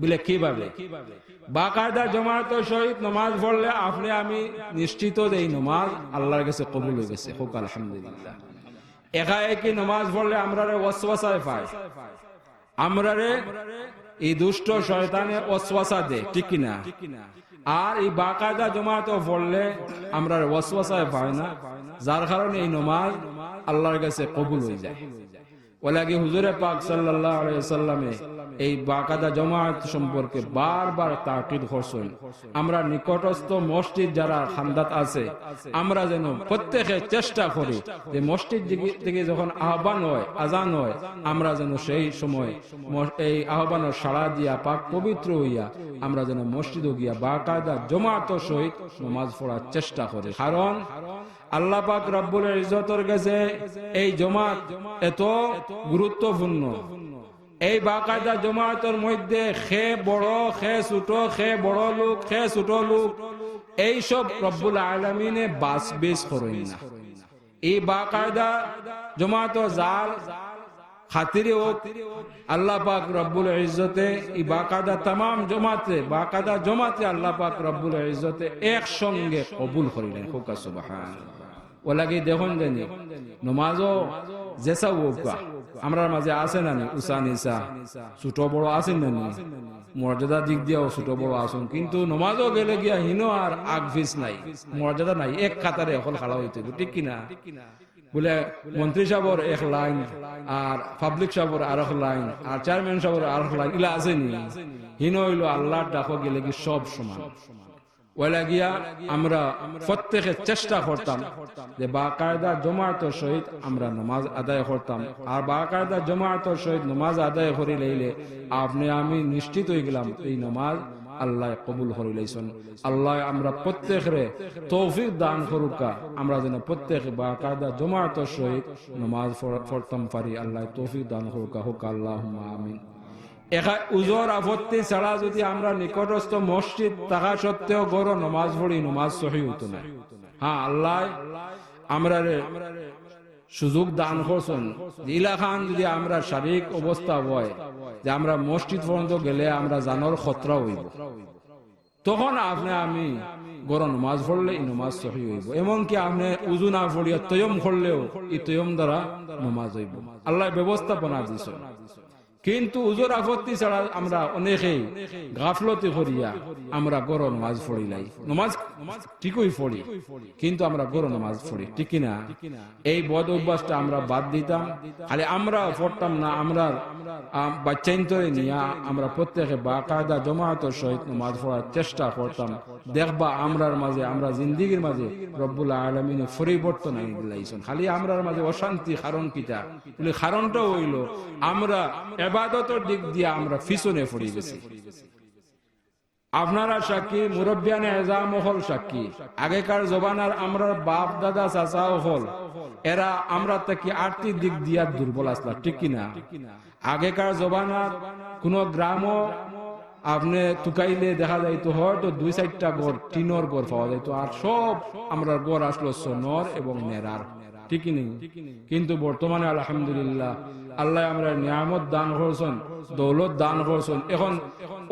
বুলে কিভাবে? বাকায়দা জমাতর সহিত নমাজ পড়লে আপনে আমি নিশ্চিত যে এই নমাজ আল্লার গেছে কবুল অইগেছে। কউক্কা আলহামদুলিল্লাহ। একাএকি নমাজ পড়লে আমরারে ওয়াসওয়াসায় পায়, আমরারে ই দুষ্ট শয়তানে ওয়াসওয়াসা দেয়, ঠিক কি না? আর ই বাকায়দা জমাতো পড়লে আমরারে ওয়াসওয়াসায় পায় না, যার কারণে ই নমাজ আল্লার গেছে কবুল অইযায়। অলাগি হুজুরে পাক সাল্লাল্লাহু আলাইহি ওয়াসাল্লামে এই বাকায়দা জমাত সম্পর্কে বারবার তাকিদ করছইন। আমরা নিকটস্থ মসজিদ যারা খান্দাত আছে, আমরা যেন প্রত্যেকে চেষ্টা করি যে মসজিদ দিকে, দিকে যখন আহ্বান অয়, আজান অয়, আমরা যেন সেই সময় ম-, এই আহ্বানর সাড়া দিয়া পাক পবিত্র অইয়া আমরা যেন মসজিদো গিয়া বাকায়দা জমাতর সহিত নমাজ পড়ার চেষ্টা করি। কারণ আল্লাহ পাক রব্বুল ইজ্জতর গেছে এই জমাত এত গুরুত্বপূর্ণ। এই বাকায়দা জমাতর মধ্যে কে বড়, কে ছোট, কে বড় লোক, কে ছোট লোক, এইসব রব্বুল আলামিনে বাছবিছ করইন না। এই বাকায়দা জমাতো যার খাতিরে অউক, আল্লাহ পাক রব্বুল ইজ্জতে এই বাকায়দা তামাম জমাতে, বাকায়দা জমাতে আল্লাহ পাক রব্বুল ইজ্জতে একসঙ্গে কবুল করিলাইন। কউক্কা সুবহানাল্লাহ। অলাগি দেখইন জানি, নমাজও যেছা অউক্কা, আমরার মাঝে আছে না নি, উচা নিচা, ছোট বড় আছে না নি, মর্যাদা দিক দিয়াও ছোট বড় আছইন, কিন্তু নমাজও গেলে গিয়া হিনো আর আগ পিছ নাই, মর্যাদা নাই, এক কাতারে অকল খাড়া অইতে অইবো, ঠিক কি না? বুলে মন্ত্রী সাবর এক লাইন, আর পাবলিক সাবর আরক লাইন, আর চেয়ারম্যান সাবর আরক লাইন, ইলা আছে নি? হিনো অইলো আল্লার ডাকো গেলে গি সব সমান। অলাগিয়া আমরা প্রত্যেকে চেষ্টা করতাম যে বাকায়দা জমাতর সহিত আমরা নমাজ আদায় করতাম। আর বাকায়দা জমাতর সহিত নমাজ আদায় করিলাইলে আপনে আমি নিশ্চিত অইগেলাম এই নমাজ আল্লায় কবুল করিলাইছইন। আল্লায় আমরা প্রত্যেকরে তৌফিক দান করুক্কা, আমরা যেন প্রত্যেকে বাকায়দা জমাতর সহিত নমাজ পড়-, পড়তাম পারি। আল্লায় তৌফিক দান করুক্কা, কউক্কা আল্লাহুম্মা আমিন। একা উজর আপত্তি ছাড়া যদি আমরা নিকটস্থ মসজিদ থাকা সত্ত্বেও ঘরো নমাজ পড়ি, নমাজ সহি অইতো না। হ্যাঁ, আল্লাহ আমরারে সুযোগ দান করছইন যে ইলাখান যদি আমরা শারীরিক অবস্থা হয় যে আমরা মসজিদ পর্যন্ত গেলে আমরা জানর খতরা অইবো, তখন আপনে আমি ঘরো নমাজ পড়লে ই নমাজ সহি অইবো। এমনকি আপনে উজু না পড়িয়া তৈয়ম করলেও ই তৈয়ম দ্বারা নমাজ অইবো। আল্লায় ব্যবস্থাপনা দিছইন। কিন্তু উজর আপত্তি ছাড়া আমরা অনেকেই গাফলতি করিয়া আমরা ঘরো নমাজ পড়িলাই। নমাজ ঠিকই পড়ি, কিন্তু আমরা ঘরো নমাজ পড়ি, ঠিক কি না? এই বদ অভ্যাসটা আমরা বাদ দিতাম। খালি আমরা পড়তাম না, আমরার, আম, বাচ্চাইন্তরে নিয়া আমরা প্রত্যেকে বাকায়দা জমাতর সহিত নমাজ পড়ার চেষ্টা করতাম। দেখবা আমরার মাঝে, আমরা জিন্দিগির মাঝে রব্বুল আলামিনে পরিবর্তন আনি দিলাইছইন। খালি আমরার মাঝে অশান্তি কারণ কিতা? বলে কারণটা অইলো আমরা এবাদতর দিক দিয়া আমরা পিছনে পড়ি গেছি। আপনারা সাক্ষী, মুরব্বিয়ানে এজাম অকল সাক্ষী। আগেকার জমানার আমরার বাপ দাদা চাচা অকল, এরা আমরা থাকি আর্থিক দিক দিয়া দুর্বল আছলা, ঠিক কি না? আগেকার জমানার কোনো গ্রামও আপনে তুকাইলে দেখা যাইতো হয়তো দুই চাইরটা ঘর, টিনর ঘর পাওয়া যাইতো, আর সব আমরার ঘর আছলো সনর এবং নেরার, ঠিক কি নি? কিন্তু বর্তমানে আলহামদুলিল্লাহ, আল্লায় আমরারে নিয়ামত দান করছইন, দৌলত দান করছইন। এখন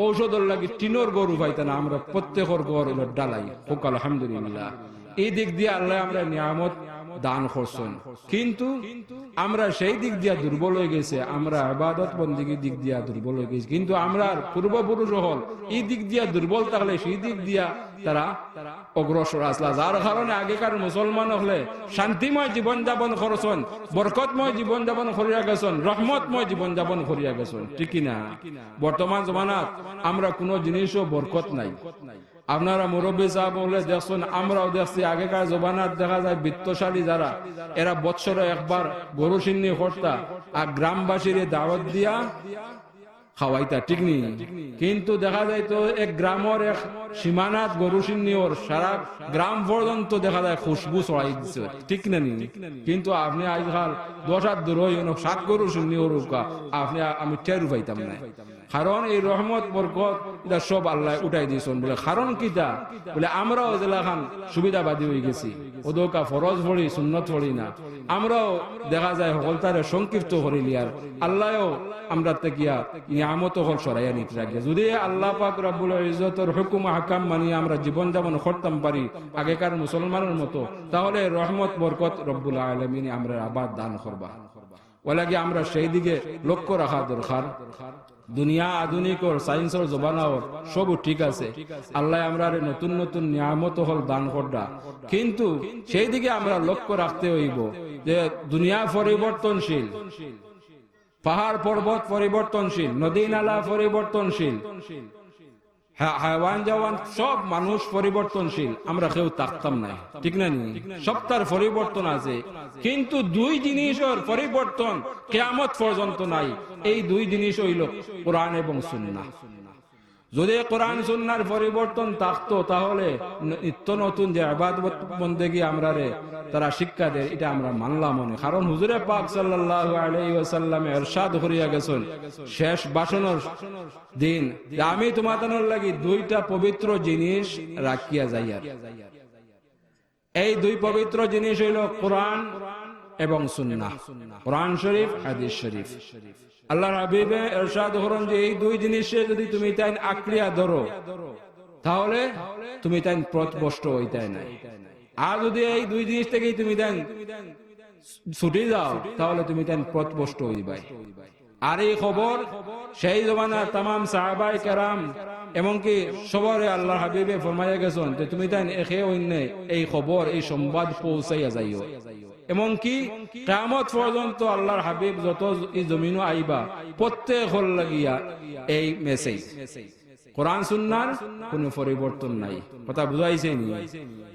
ঔষধর লাগি টিনর ঘরও পাইতা না, আমরা প্রত্যেকর ঘর অইলো ঢালাই। কউক্কা আলহামদুলিল্লাহ। এই দিক দিয়া আল্লায় আমরারে নিয়ামত দান করছইন, কিন্তু আমরা সেই দিক দিয়া দুর্বল অই গেছি, আমরা ইবাদত বন্দেগীর দিক দিয়া দুর্বল অই গেছি। কিন্তু আমরার পূর্বপুরুষ অকল ই দিক দিয়া দুর্বল থাকলে সেই দিক দিয়া তারা অগ্রসর আছলা, যার কারণে আগেকার মুসলমান অকলে শান্তিময় জীবন যাপন করছইন, বরকতময় জীবন যাপন করিয়া গেছইন, রহমতময় জীবন যাপন করিয়া গেছইন, ঠিক কি না? বর্তমান জমানাত আমরা কোনো জিনিসও বরকত নাই। আপনারা মুরব্বি সাব অকলে দেখছইন, আমরাও দেখছি, আগেকার জমানাত দেখা যায় বিত্তশালী যারা, এরা বৎসরো একবার গরু শিন্নি করতা, আর গ্রামবাসীরে দাওয়াত দিয়া খাওয়াইতা, ঠিক নি? কিন্তু দেখা যাইতো এক গ্রামর এক সীমানাত গরু শিন্নি অর, সারা গ্রাম পর্যন্ত দেখা যায় খুশবু ছড়াই দিছে, ঠিক না নি? কিন্তু আপনে আইজকাল দশ আত দূর অইয়া সাত গরু শিন্নি অর উকা, আপনে আমি টেরও পাইতাম না। কারণ এই রহমত বরকত ইতা সব আল্লায় উঠাই দিছইন। বলে কারণ কিতা? বলে আমরাও যেলাখান সুবিধাবাদী অই গেছি, অদৌকা ফরজ পড়ি, সুন্নত পড়ি না। আমরাও দেখা যায় হকলতারে সংক্ষিপ্ত করিলিয়ার, আল্লায়ও আমরার থাকিয়া নিয়ামত অকল সরাইয়া নিতে লাগে। যদি আল্লাহ পাক রব্বুল ইজ্জতর হুকুম আহকাম মানিয়া আমরা জীবন যাপন করতাম পারি আগেকার মুসলমানর মতো, তাহলে রহমত বরকত রব্বুল আলামিনে আমরারে আবার দান করবা। অলাগি আমরা সেই দিকে লক্ষ্য রাখা দরকার। দুনিয়া আধুনিক অর, সায়েন্সর জমানা অর, সবউ ঠিক আছে। আল্লায় আমরারে নতুন নতুন নিয়ামত অকল দান কররা, কিন্তু সেই দিকে আমরা লক্ষ্য রাখতে অইবো যে দুনিয়া পরিবর্তনশীল, পাহাড় পর্বত পরিবর্তনশীল, নদী নালা পরিবর্তনশীল, হা-, হায়ওয়ান জাওয়ান সব মানুষ পরিবর্তনশীল, আমরা কেউ থাকতাম নায়, ঠিক না নি? সবতার পরিবর্তন আছে, কিন্তু দুই জিনিসর পরিবর্তন কিয়ামত পর্যন্ত নাই। এই দুই জিনিস অইলো কোরআন এবং সুন্নাহ। যদি কোরআন সুন্নাহর পরিবর্তন থাকতো, তাহলে ন-, নিত্য নতুন যে ইবাদত বন্দেগী আমরারে তারা শিক্ষা দের, ইটা আমরা মানলাম অনে। কারণ হুজুরে পাক সাল্লাল্লাহু আলাইহি ওয়াসাল্লামে ইরশাদ করিয়া গেছইন শেষ ভাষণর দিন যে, "আমি তোমাতানর লাগি দুইটা পবিত্র জিনিস রাখিয়া যাইয়ার।" এই দুই পবিত্র জিনিস অইলো কোরআন এবং সুন্নাহ, কোরআন শরীফ, হাদিস শরীফ। আল্লাহর হাবিবে ইরশাদ করইন যে এই দুই জিনিসে যদি তুমিতাইন আঁকড়িয়া ধরো, তাহলে তুমিতাইন পথভ্রষ্ট অইতায় নায়। আর যদি এই দুই জিনিস থাকি তুমিতাইন ছুটি যাও, তাহলে তুমিতাইন পথভ্রষ্ট অইবায়। আর এই খবর সেই জমানার তামাম সাহাবায়ে কেরাম, এমনকি সবরে আল্লাহর হাবিবে ফরমাইয়া গেছইন যে তুমিতাইন একে অইন্যে এই খবর, এই সংবাদ পৌঁছাইয়া যাইও। এমনকি কিয়ামত পর্যন্ত আল্লাহর হাবিব যত ই জমিনো আইবা, প্রত্যেকর লাগিয়া এই মেসেজ। কোরআন সুন্নাহর কোনো পরিবর্তন নাই। কথা বুঝাইছে নি?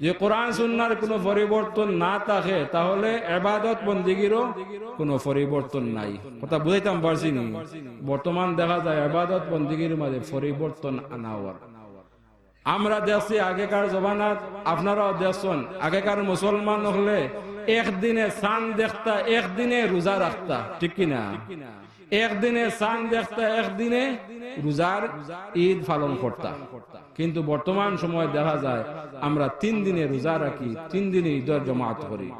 যে কোরআন সুন্নাহর কোনো পরিবর্তন না থাকে, তাহলে ইবাদত বন্দেগীরও কোনো পরিবর্তন নাই। কথা বুঝাইতাম পারছি নি? বর্তমান দেখা যায় ইবাদত বন্দেগীর মাঝে পরিবর্তন আনা অর। আমরা দেখছি আগেকার জমানাত, আপনারাও দেখছইন, আগেকার মুসলমান অকলে একদিনে চান দেখতা, একদিনে রোজা রাখতা, ঠিক কি না? একদিনে চান দেখতা, একদিনে রোজার ঈদ পালন করতা। কিন্তু বর্তমান সময় দেখা যায় আমরা তিন দিনে রোজা রাখি, তিন দিনে ঈদর জমাত করি,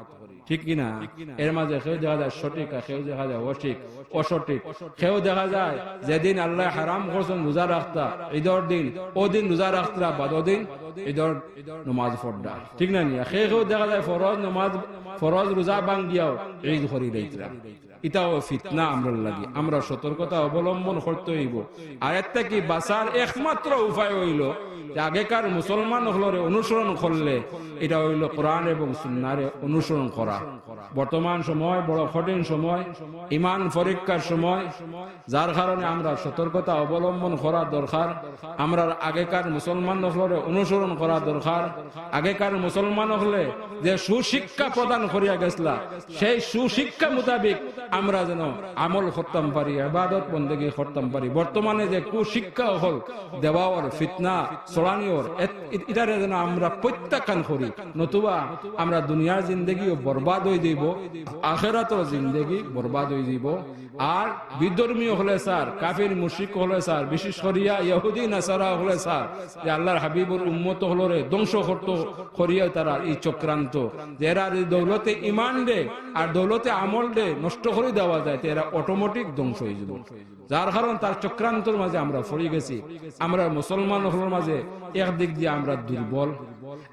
ঠিক কি না? এর মাঝে কেউ দেখা যায় সঠিক, আর কেউ দেখা যায় অসঠিক, অসঠিক। কেউ দেখা যায় যেদিন আল্লায় হারাম করছইন রোজা রাখতা, ঈদর দিন, অউ দিন রোজা রাখতা, বাদর দিন ঈদর নমাজ পড়রা, ঠিক না নি? আর কেউ কেউ দেখা যায় ফরজ নমাজ, ফরজ রোজা ভাঙ্গিয়াও ঈদ করি লাইতরা। ইটাও ফিতনা আমরার লাগি, আমরা সতর্কতা অবলম্বন করতে অইবো। আর এর থাকি বাঁচার একমাত্র উপায় অইলো যে আগেকার মুসলমান অকলরে অনুসরণ করলে ইটা অইলো কোরআন এবং সুন্নাহরে অনুসরণ করা। বর্তমান সময় বড় কঠিন সময়, ইমান পরীক্ষার সময়, যার কারণে আমরা সতর্কতা অবলম্বন করা দরকার। আমরার আগেকার মুসলমান অকলরে অনুসরণ করা দরকার। আগেকার মুসলমান অকলে যে সুশিক্ষা প্রদান করিয়া গেছলা, সেই সুশিক্ষা মোতাবেক আমরা যেন আমল করতাম পারি, ইবাদত বন্দেগী করতাম পারি। বর্তমানে যে কুশিক্ষা অকল দেওয়া অর, ফিতনা ছড়ানি অর, এত-, ইটারে যেন আমরা প্রত্যাখ্যান করি, নতুবা আমরা দুনিয়ার জিন্দেগিও বরবাদ অই যাইবো, আখেরাতর জিন্দেগি বরবাদ অই যাইবো। আর বিধর্মী অকলে চার, কাফির মুশরিক অকলে চার, বিশেষ করিয়া ইহুদি নাসারা অকলে চার যে আল্লাহর হাবিবর উম্মত অকলরে ধ্বংস করতো করিয়া তারার ই চক্রান্ত, যে এরা যে দৌলতে ইমানরে আর দৌলতে আমলরে নষ্ট করি দেওয়া যায়, তে এরা automatic ধ্বংস অই যাইবো। যার কারণ তার চক্রান্তর মাঝে আমরা পড়ি গেছি। আমরা মুসলমান অকলর মাঝে এক দিক দিয়া আমরা দুর্বল,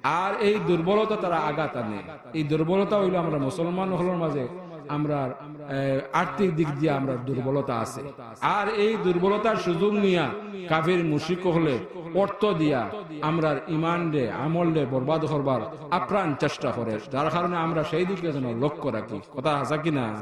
আর এই দুর্বলতা তারা আঘাত আনে। এই দুর্বলতা অইলো আমরা মুসলমান অকলর মাঝে আমরা, এ, আর্থিক দিক দিয়া আমরা দুর্বলতা আছে। আর এই দুর্বলতার সুযোগ নিয়া কাফির মুশরিক অকলে অর্থ দিয়া আমরার ইমানরে, আমলরে বরবাদ করবার আপ্রাণ চেষ্টা করে, যার কারণে আমরা সেই দিকে যেন লক্ষ্য রাখি। কথা হাছা কি না?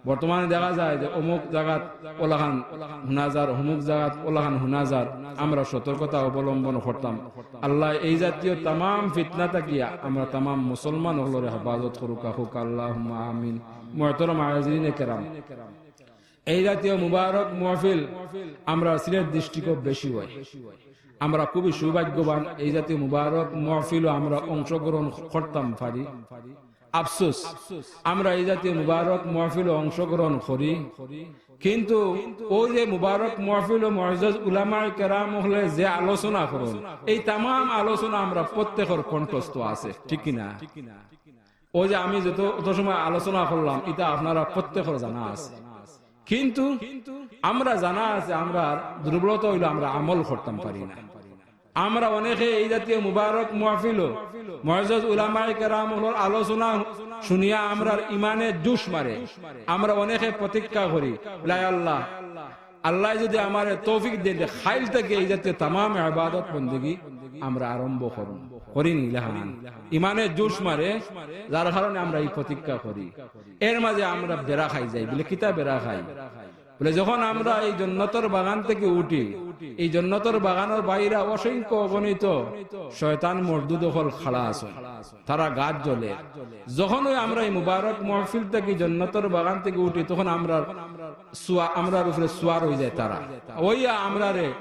বর্তমানে দেখা যায় যে অমুক জাগাত অলাখান হুনা যার, অমুক জাগাত অলাখান হুনা যার, আমরা সতর্কতা অবলম্বন করতাম। আল্লায় এই জাতীয় তামাম ফিতনা থাকিয়া আমরা তামাম মুসলমান অকলরে হেফাজত করুক, আখুক, আল্লাহুম্মা আমিন। মুহতারাম হাজিরিনে কেরাম, এই জাতীয় মুবারক মাহফিল আমরা সিলেট ডিস্ট্রিক্টও বেশি অয়। আমরা খুবই সৌভাগ্যবান, এই জাতীয় মুবারক মাহফিলও আমরা অংশগ্রহণ করতাম পারি। আফসোস, আমরা এই জাতীয় মুবারক মাহফিলও অংশগ্রহণ করি, কিন্তু অউ যে মুবারক মাহফিলও মুআজ্জাজ উলামায়ে কেরাম অকলে যে আলোচনা করইন, এই তামাম আলোচনা আমরা প্রত্যেকর কণ্ঠস্থ আছে, ঠিক কি না? অউ যে আমি যত, অত সময় আলোচনা করলাম, ইটা আপনারা প্রত্যেকর জানা আছে। কিন্তু আমরা জানা আছে, আমরার দুর্বলতা অইলো আমরা আমল করতাম পারি না। আমরা অনেকে এই জাতীয় মুবারক মাহফিলও মুআজ্জাজ উলামায়ে কেরাম অকলর আলোচনা শুনিয়া আমরার ইমানে জোশ মারে। আমরা অনেকে প্রতিজ্ঞা করি, "লা আল্লাহ, আল্লায় যদি আমারে তৌফিক দেইন, তে কাইল থাকি এই জাতীয় তামাম ইবাদত বন্দেগী আমরা আরম্ভ করমু।" করি নি ইলাখান? ইমানে জোশ মারে, যার কারণে আমরা ই প্রতিজ্ঞা করি। এর মাঝে আমরা বেড়া খাই যাই, বলে, "কিতা বেড়া খাই?" বলে, যখন আমরা এই জন্নতর বাগান থাকি উঠি, এই জন্নতর বাগানর বাইরা অসংখ্য অগণিত শয়তান মরদুদ অকল খাড়া আছে, তারা গাত জ্বলে। যখন অউ আমরা এই মুবারক মাহফিল থাকি জন্নতর বাগান থাকি উঠি, তখন আমরার সুয়া-, আমরার উপরে সুয়ার অই যায় তারা। অইয়া আমরারে,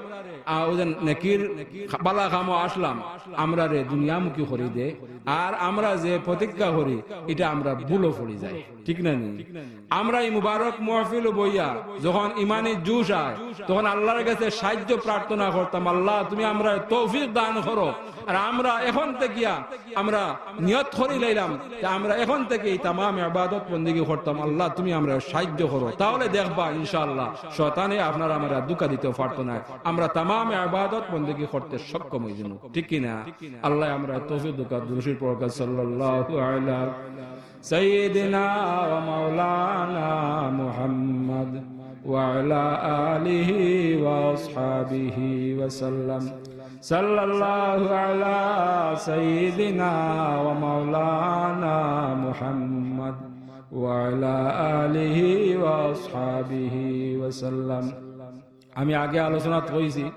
আ, অউ যে নেকির বালা কামো আসলাম, আমরারে দুনিয়ামুখী করি দে। আর আমরা যে প্রতিজ্ঞা করি, ইটা আমরা ভুলো পড়ি যাই। ঠিক না নি? আমরা এই মুবারক মাহফিলো বইয়া যখন ইমানি জোশ আয়, তখন আল্লাহর কাছে সাহায্য প্রার্থনা করতাম, "আল্লাহ, তুমি আমরারে তৌফিক দান করো।" আর আমরা এখন থাকিয়া আমরা নিয়ত করি লাইলাম যে আমরা এখন থাকি এই তামাম ইবাদত বন্দেগী করতাম, "আল্লাহ, তুমি আমরারে সাহায্য করো।" তাহলে দেখবা ইনশাআল্লাহ শয়তানে আপনার আমারে আর ধোঁকা দিতে পারতো না, আমরা তামাম ইবাদত বন্দেগী করতে সক্ষম অই যাইমু। ঠিক কি না? আল্লাহ আমরারে তৌফিক দেউক্কা। দুরূদ শরীফ পড়উক্কা, সাল্লাল্লাহু আলা سيدنا ومولانا محمد وعلى آله وأصحابه وسلم. صلى الله على سيدنا ومولانا محمد وعلى آله وأصحابه وسلم. আমি আগে আলোচনাত কইছি,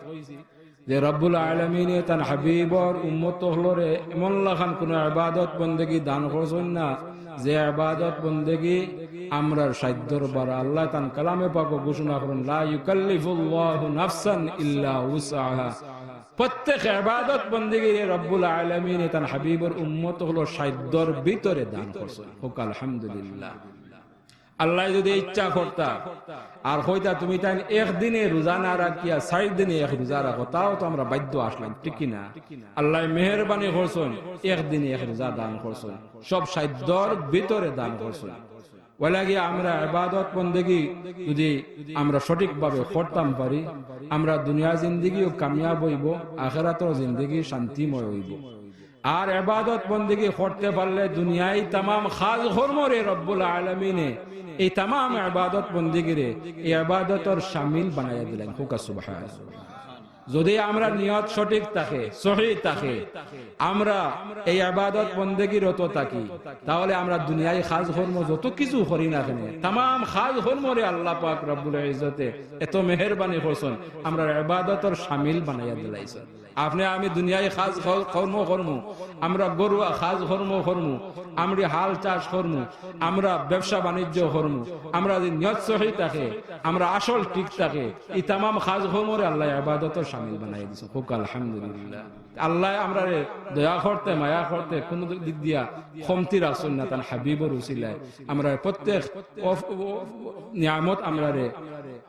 যে রব্বুল আলামিনে তান হাবিবর উম্মত অকলরে এমন লাখান কুনু ইবাদত বন্দেগী দান করছইন না, যে ইবাদত বন্দেগী আমরার সাধ্যর বারা। আল্লাহ তান কালামে পাকো ঘোষণা করইন, "লা ইউকাল্লিফুল্লাহু নাফসান ইল্লা উসআহা।" প্রত্যেক ইবাদত বন্দেগিরে রব্বুল আলামিনে তান হাবিবর উম্মত অকলর সাধ্যর ভিতরে দান করছইন। কউক্কা আলহামদুলিল্লাহ। আল্লায় যুদি ইচ্ছা করতা আর কইতা, "তুমি তাইন এক দিনে রোজা না রাখিয়া চাইর দিনে এক রোজা রাখো," তাও তো আমরা বাধ্য আছলাম, ঠিক কি না? আল্লায় মেহেরবানি করছইন, এক দিনে এক রোজা দান করছইন, সব সাধ্যর ভিতরে দান করছইন। অউ লাগি আমরা ইবাদত বন্দেগি যুদি আমরা সঠিকভাবে করতাম পারি, আমরা দুনিয়া জিন্দেগিও কামিয়াব অইবো, আখেরাতর জিন্দেগি শান্তিময় অইবো। আর ইবাদত বন্দেগি করতে পারলে দুনিয়ার তামাম কাজ কর্মরে রব্বুল আলামিনে এই তামাম ইবাদত বন্দেগিরে এই ইবাদতর শামিল বানাইয়া দিলাইন। কউক্কা সুবহানাল্লাহ। যুদি আমরার নিয়ত সঠিক থাকে, সহি থাকে, আমরা এই ইবাদত বন্দেগিরত থাকি, তাহলে আমরা দুনিয়ার কাজ কর্ম যত কিছু করি না কেনে, তামাম কাজ কর্মরে আল্লাহ পাক রব্বুল ইজ্জতে এত মেহেরবানি করছইন, আমরার ইবাদতর শামিল বানাইয়া দিলাইছইন। আপনে আমি দুনিয়ার কাজ কর-, কর্ম করমু, আমরা ঘরুয়া কাজ কর্ম করমু, আমরা হাল চাষ করমু, আমরা ব্যবসা বাণিজ্য করমু, আমরা যুদি নিয়ত সহি থাকে, আমরা আসল ঠিক থাকে, এই তামাম কাজ কর্মরে আল্লায় ইবাদতর শামিল বানাইয়া দিছইন। কউক্কা আলহামদুলিল্লাহ। আল্লায় আমরারে দয়া করতে, মায়া করতে, কুনু দিক দিয়া কমতি রাখছইন না, তান হাবিবর উসিলায় আমরার প্রত্যেক অফ-, অ-, নিয়ামত আমরারে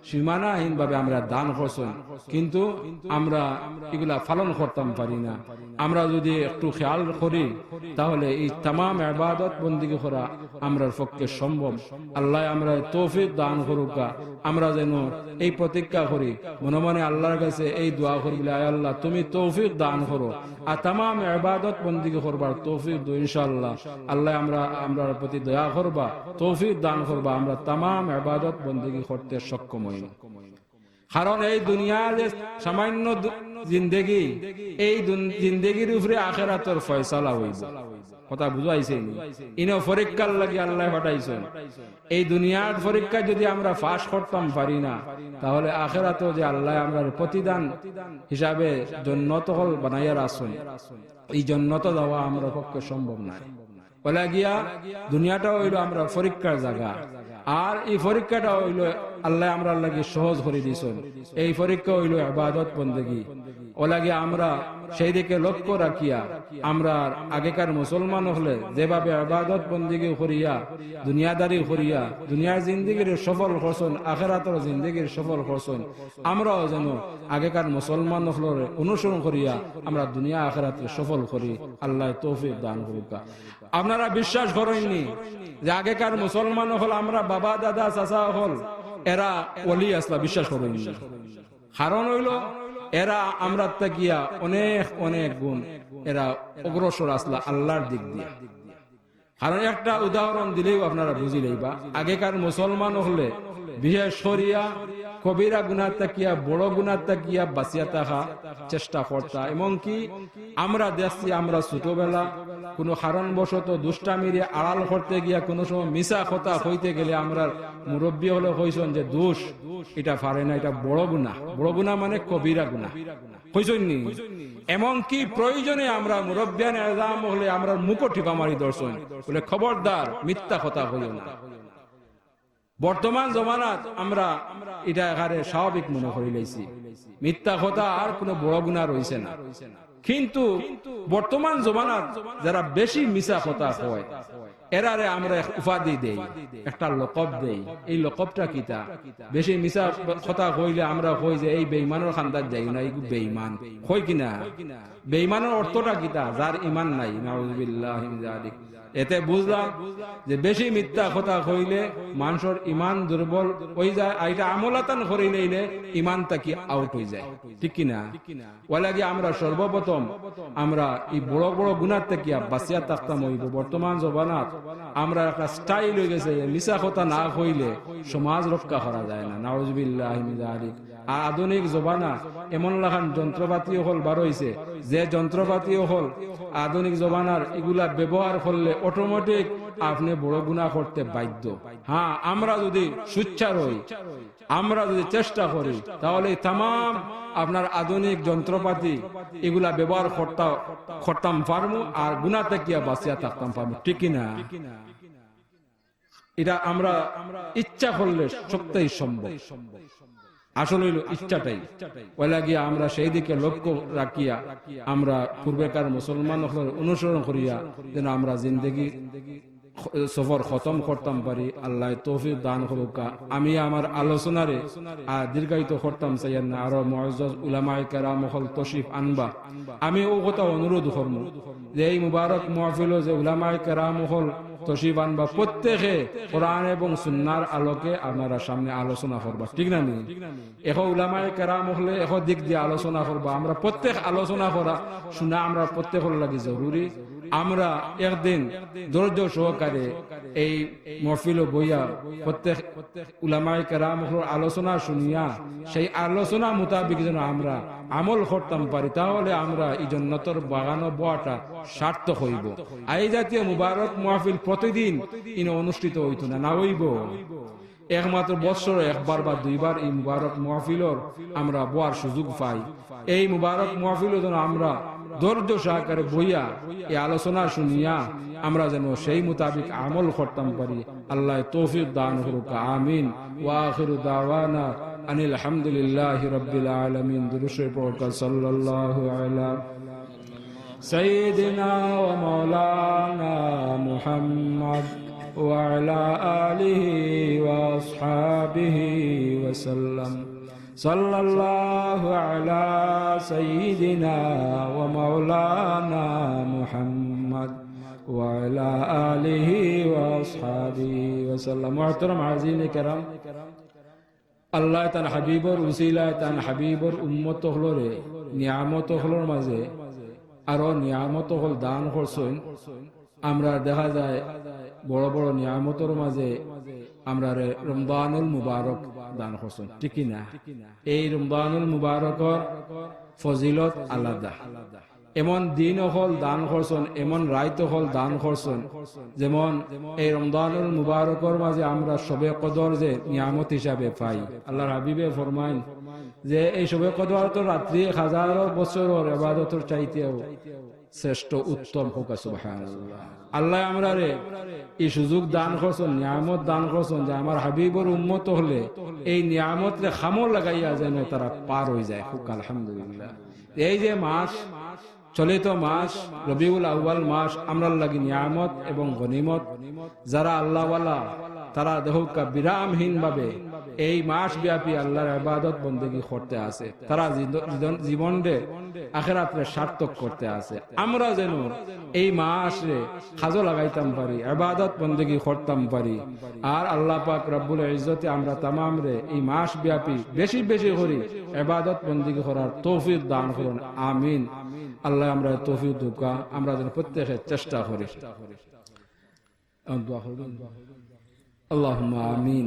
সীমানাহীনভাবে আমরারে দান করছইন, কিন্তু আমরা ইগুলা পালন করতাম পারি না। আমরা যুদি একটু খেয়াল করি, তাহলে এই তামাম ইবাদত বন্দেগি করা আমরার পক্ষে সম্ভব। আল্লায় আমরারে তৌফিক দান করউক্কা, আমরা যেন এই প্রতিজ্ঞা করি, মনে মনে আল্লাহর কাছে এই দোয়া করবো, "আয় আল্লাহ, তুমি তৌফিক দান করো, আর তামাম ইবাদত বন্দেগি করবার তৌফিক দেও ইনশাআল্লাহ।" আল্লায় আমরা, আমরার প্রতি দয়া করবা, তৌফিক দান করবা, আমরা তামাম ইবাদত বন্দেগি করতে সক্ষম অই।" কারণ এই দুনিয়ার যে সামান্য দু-, জিন্দেগি, এই দুন-, জিন্দেগির উপরে আখেরাতর ফয়সালা অইবো। কথা বুঝাইছে নি? ইনো পরীক্ষার লাগি আল্লায় পাঠাইছইন। এই দুনিয়ার পরীক্ষা যুদি আমরা পাস করতাম পারি না, তাহলে আখেরাতো যে আল্লায় আমরার প্রতিদান হিসাবে জন্নত অকল বানাইয়া রাখছইন, এই জন্নতো যাওয়া আমরার পক্ষে সম্ভব নায়। অউ লাগিয়া দুনিয়াটা অইলো আমরার পরীক্ষার জাগা, আর এই পরীক্ষাটা অইলো আল্লায় আমরার লাগি সহজ করি দিছইন। এই পরীক্ষা অইলো ইবাদত বন্দেগি। অউ লাগিয়া আমরা সেই দিকে লক্ষ্য রাখিয়া, আমরার আগেকার মুসলমান অকলে যেভাবে ইবাদত বন্দেগি করিয়া, দুনিয়াদারি করিয়া, দুনিয়ার জিন্দেগিরে সফল করছইন, আখেরাতর জিন্দেগিরে সফল করছইন, আমরাও যেন আগেকার মুসলমান অকলরে অনুসরণ করিয়া আমরা দুনিয়া আখেরাতরে সফল করি। আল্লায় তৌফিক দান করউক্কা। আপনারা বিশ্বাস করইন নি যে আগেকার মুসলমান অকল, আমরার বাবা, দাদা, চাচা অকল, এরা ওলি আছলা, বিশ্বাস করইন নি? কারণ অইলো, এরা আমরার থাকিয়া অনেক, অনেক গুণ এরা অগ্রসর আছলা আল্লাহর দিক দিয়া। কারণ একটা উদাহরণ দিলেউ আপনারা বুঝিলাইবা, আগেকার মুসলমান অকলে বিশেষ করিয়া কবিরা গুনাহ থাকিয়া, বড় গুনাহ থাকিয়া বাঁচিয়া থাকা চেষ্টা করতা। এমনকি আমরা দেখছি, আমরা ছোটবেলা কুনু কারণবশত দুষ্টামিরে আড়াল করতে গিয়া কুনু সময় মিছা কথা কইতে গেলে আমরার মুরব্বি অকলে কইছইন যে, "দোষ, ইটা পারে না, ইটা বড় গুনাহ।" বড় গুনাহ মানে কবিরা গুনাহ। কইছইন নি? এমনকি প্রয়োজনে আমরা মুরব্বিয়ানে এজাম অকলে আমরার মুখো টিপা মারি ধরছইন, বলে, "খবরদার, মিথ্যা কথা কইও না।" বর্তমান জমানাত আমরা ইটা একেবারে স্বাভাবিক মনে করিলাইছি, মিথ্যা কথা আর কুনু বড় গুনাহ রইছে না। কিন্তু বর্তমান জমানাত যারা বেশি মিছা কথা কয়, এরারে আমরা এক উপাধি দেই, একটা লকব দেই। এই লকবটা কিতা? বেশি মিছা কথা কইলে আমরা কই যে, "এই বেইমানর খান্দাত যাইও না, ইগু বেইমান।" কই কি না? বেইমানর অর্থটা কিতা? যার ইমান নাই। নাউজুবিল্লাহি মিন যালিক। এতে বুঝলাম যে বেশি মিথ্যা কথা কইলে মানষর ইমান দুর্বল অইযায়, আর ইটা আমলাতান করিলাইলে ইমান থাকি out অইযায়, ঠিক কি না? অউ লাগি আমরা সর্বপ্রথম আমরা ই বড় বড় গুনাহ থাকিয়া বাঁচিয়া থাকতাম অইবো। বর্তমান জমানাত আমরার একটা style অইগেছে, মিছা কথা না কইলে সমাজ রক্ষা করা যায় না। নাউজুবিল্লাহি মিন যালিক। আর আধুনিক জমানা, এমন লাখান যন্ত্রপাতি অকল বার অইছে, যে যন্ত্রপাতি অকল আধুনিক জমানার, ইগুলা ব্যবহার করলে automatic আপনে বড় গুনাহ করতে বাধ্য। হ্যাঁ, আমরা যুদি সোচ্চার অই, আমরা যুদি চেষ্টা করি, তাহলে তামাম আপনার আধুনিক যন্ত্রপাতি ইগুলা ব্যবহার করতা-, করতাম পারমু, আর গুনাহ থাকিয়া বাঁচিয়া থাকতাম পারমু, ঠিক কি না? ইটা আমরা ইচ্ছা করলে সত্যই সম্ভব। আসল অইলো ইচ্ছাটাই। অইলা গিয়া আমরা সেই দিকে লক্ষ্য রাখিয়া আমরা পূর্বেকার মুসলমান অকলর অনুসরণ করিয়া যেন আমরা জিন্দেগি খ-, সফর খতম করতাম পারি, আল্লায় তৌফিক দান করুক্কা। আমি আমার আলোচনারে আর দীর্ঘায়িত করতাম চাইয়ার না, আরো মুআজ্জাজ উলামায়ে কেরাম অকল তশরিফ আনবা, আমি অউ কথা অনুরোধ করমু যে এই মুবারক মাহফিলো যে উলামায়ে কেরাম অকল তশরিফ আনবা, প্রত্যেকে কোরআন এবং সুন্নাহর আলোকে আপনারা সামনে আলোচনা করবা, ঠিক না নি? এখন উলামায়ে কেরাম অকলে এখন দিক দিয়া আলোচনা করবা, আমরা প্রত্যেক আলোচনা করা, শুনা আমরা প্রত্যেকর লাগি জরুরি। আমরা একদিন ধৈর্য সহকারে এই মাহফিলো বইয়া প্রত্যেক উলামায়ে কেরাম অকলর আলোচনা শুনিয়া সেই আলোচনা মোতাবেক যেন আমরা আমল করতাম পারি, তাহলে আমরা ই জন্নতর বাগানো বওয়াটা সার্থক অইবো। আর এই জাতীয় মুবারক মাহফিল প্রতিদিন ইনো অনুষ্ঠিত অইতো না, না অইবো? একমাত্র বৎসরো একবার বা দুইবার ই মুবারক মাহফিলর আমরা বওয়ার সুযোগ পাই। এই মুবারক মাহফিলো যেন আমরা ধৈর্য সহকারে বইয়া এই আলোচনা শুনিয়া আমরা যেন সেই মোতাবেক আমল করতাম পারি। আল্লায় তৌফিক দান করুক্কা, আমিন। ওয়া আখিরু দাওয়ানা আনিল হামদুলিল্লাহি রাব্বিল আলামিন। দুরূদ শরীফ পড়ুক্কা, সাল্লাল্লাহু আলা سيدنا ومولانا محمد وعلى آله وأصحابه وسلم. صلى الله على سيدنا ومولانا محمد وعلى آله وأصحابه وسلم. محترم حاضرين الكرام، আল্লায় তান হাবিবর উসিলায় তান হাবিবর উম্মত অকলরে নিয়ামত অকলর মাঝে আরো নিয়ামত অকল দান করছইন। আমরা দেখা যায় বড় বড় নিয়ামতর মাঝে আমরারে রমজানুল মুবারক দান করছইন, ঠিক কি না? এই রমজানুল মুবারকর ফজিলত আলাদা। এমন দিন অকল দান করছইন, এমন রাইত অকল দান করছইন, যেমন এই রমজানুল মুবারকর মাঝে আমরা শবে কদর যে নিয়ামত হিসাবে পাই, আল্লাহর হাবিবে ফরমাইন যে এই শবে কদর তো রাত্রি এক হাজার বছরর ইবাদতর চাইতেও শ্রেষ্ঠ, উত্তম। কউক্কা সুবহানাল্লাহ। আল্লায় আমরারে ই সুযোগ দান করছইন, নিয়ামত দান করছইন যে আমার হাবিবর উম্মত অকলে এই নিয়ামতরে কামো লাগাইয়া যেন তারা পার অইযায়। কউক্কা আলহামদুলিল্লাহ। এই যে মাস, চলিত মাস, রবিউল আউয়াল মাস, আমরার লাগি নিয়ামত এবং গনিমত। যারা আল্লাহওয়ালা, তারা দেখউক্কা বিরামহীনভাবে এই মাস ব্যাপী আল্লাহর ইবাদত বন্দেগি করতে আছে। তারা জিদ-, জিদন-, জীবনরে আখেরাতরে সার্থক করতে আছে। আমরা যেন এই মাসরে কাজো লাগাইতাম পারি, ইবাদত বন্দেগি করতাম পারি। আর আল্লাহ পাক রব্বুল ইজ্জতে আমরা তামামরে এই মাস ব্যাপী বেশি বেশি করি ইবাদত বন্দেগি করার তৌফিক দান করুন, আমিন। আল্লায় আমরারে তৌফিক দেউক্কা, আমরা যেন প্রত্যেকে চেষ্টা করি। দোয়া করবেন। اللهم آمين.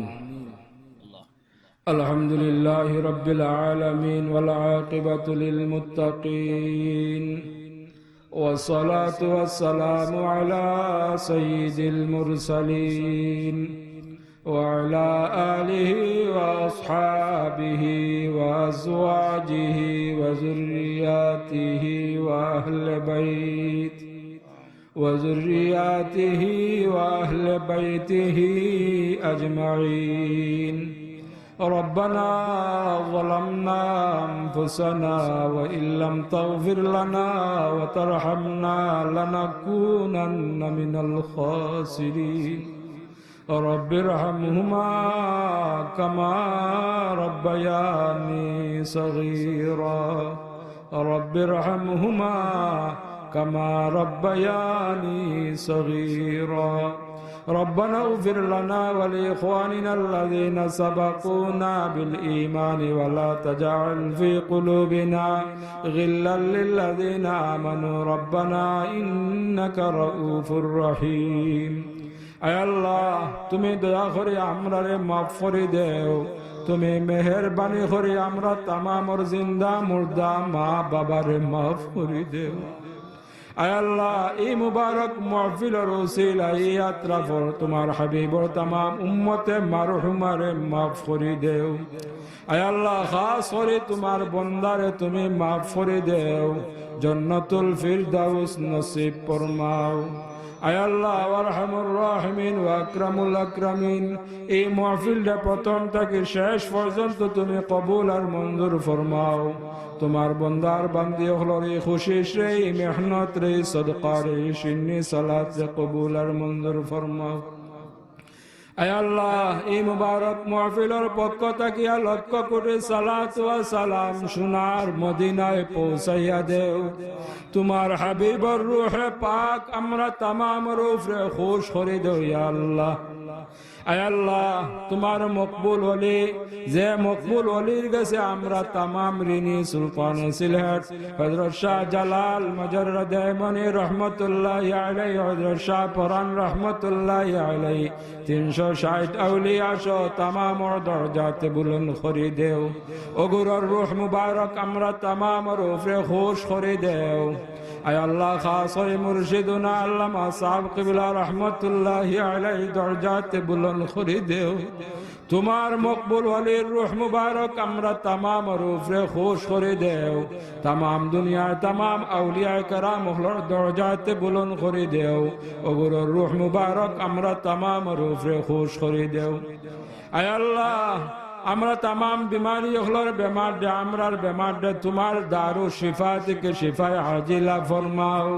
الحمد لله رب العالمين، والعاقبة للمتقين، والصلاة والسلام على سيد المرسلين، وعلى آله وأصحابه وأزواجه وذرياته وأهل بيته وذرياته وأهل بيته أجمعين. ربنا ظلمنا أنفسنا وإن لم تغفر لنا وترحمنا لنكونن من الخاسرين. رب ارحمهما كما ربياني صغيرا. رب ارحمهما كما ربياني صغيرا. ربنا اغفر لنا ولإخواننا الذين سبقونا بالإيمان ولا تجعل في قلوبنا غلا للذين آمنوا ربنا إنك رءوف رحيم. আয় আল্লাহ, তুমি দয়া করি আমরারে মাফ করি দেও, তুমি মেহেরবানি করি আমরার তামামর জিন্দা মুর্দা মা বাবারে মাফ করি দেও। আয় আল্লাহ, ই মুবারক মাহফিলর উসিলায় ই আতরাফর তুমার হাবিবর তামাম উম্মতে মারহুমারে মাফ করি দেও। আয় আল্লাহ, খাস করি তুমার বন্দারে তুমি মাফ করি দেও, জন্নতুল ফিরদাউস নসিব ফরমাও। আয় আল্লাহ, আরহামুর রাহিমিন ওয়া আকরামুল আকরামিন, এই মাহফিলটা প্রথম থাকি শেষ পর্যন্ত তুমি কবুল আর মঞ্জুর ফরমাও। তুমার বন্দার বান্দি অকলর এই কুশিশ রে, এই মেহনত রে, এই সদকা রে, এই সিন্নি সালাত রে কবুল আর মঞ্জুর ফরমাও। আয় আল্লাহ, এই মুবারক মাহফিলর পক্ষ থাকিয়া লক্ষ কোটি সালাত ওয়া সালাম সোনার মদিনায় পৌঁছাইয়া দেও। তুমার হাবিবর রুহে পাক আমরা তামামর উপরে খুশ করি দেও, ইয়া আল্লাহ। আয় আল্লাহ, তুমার মকবুল ওলি, যে মকবুল ওলির গেছে আমরা তামাম ঋণী, সুলতানে সিলেট হযরত শাহ জালাল মুজাররদে মনি রহমতুল্লাহি আলাইহি, হযরত শাহ পরান রহমতুল্লাহি আলাইহি, তিনশো ষাট আউলিয়া সহ তামামর দরজাতে বুলন্দ করি দেও। অগুরর রুহ মুবারক আমরা তামামর উপরে খুশ করি দেও। আয় আল্লাহ, খাস করি মুর্শিদুনা আল্লামা সাহেব কিবলা রহমতুল্লাহি আলাইহি দরজাতে বুলন্দ করি দেও। তুমার মকবুল ওলির রুহ মুবারক আমরা তামামর উপরে খুশ করি দেও। তামাম দুনিয়ার তামাম আউলিয়ায়ে কেরাম অকলর দরজাতে বুলন্দ করি দেও। অগুরর রুহ মুবারক আমরা তামামর উপরে খুশ করি দেও। আয় আল্লাহ, আমরা তামাম বিমারি অকলর বেমার দে, আমরার বেমার দে, তুমার দারু শিফা থাকি শিফায়ে আজিলা ফরমাও।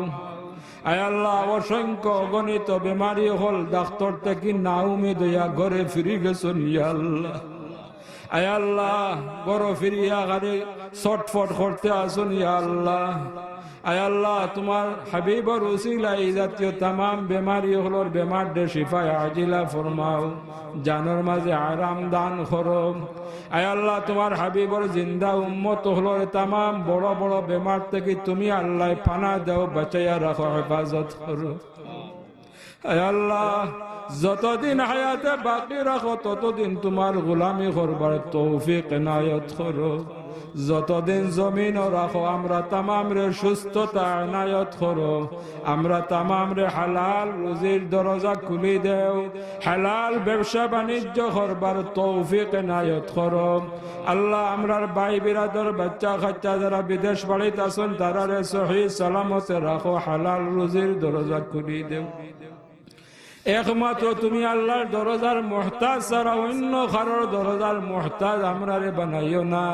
আয় আল্লাহ, অসংখ্য অগণিত বেমারি অকল ডাক্তর থাকি নাউমিদ অইয়া ঘরে ফিরি গেছইন, ইয়া আল্লাহ। আয় আল্লাহ, ঘরো ফিরিয়া খালি ছটফট করতে আছইন, ইয়া আল্লাহ। আয় আল্লাহ, তুমার হাবিবর উসিলায় ই জাতীয় তামাম বেমারি অকলর বেমার দে শিফায়ে আজিলা ফরমাও, জানর মাঝে আরাম দান করো। আয় আল্লাহ, তুমার হাবিবর জিন্দা উম্মত অকলরে তামাম বড় বড় বেমার থাকি তুমি আল্লাহ পানা দেও, বাঁচাইয়া রাখো, হেফাজত করো। আয় আল্লাহ, যতদিন হায়াতে বাকি রাখো, ততদিন তুমার গোলামি করবার তৌফিক এনায়ত করো। যতদিন জমিনো রাখো, আমরা তামামরে সুস্থতা এনায়ত করো। আমরা তামামরে হালাল রুজির দরজা খুলি দেও, হালাল ব্যবসা বাণিজ্য করবার তৌফিক এনায়ত করো। আল্লাহ, আমরার ভাই বিরাদর, বাচ্চা কাচ্চা যারা বিদেশ বাড়িত আছইন, তারারে সহি সালামতে রাখো, হালাল রুজির দরজা খুলি দেও। একমাত্র তুমি আল্লাহর দরজার মুহতাজ ছাড়া অন্য কারোর দরজার মুহতাজ আমরারে বানাইও না।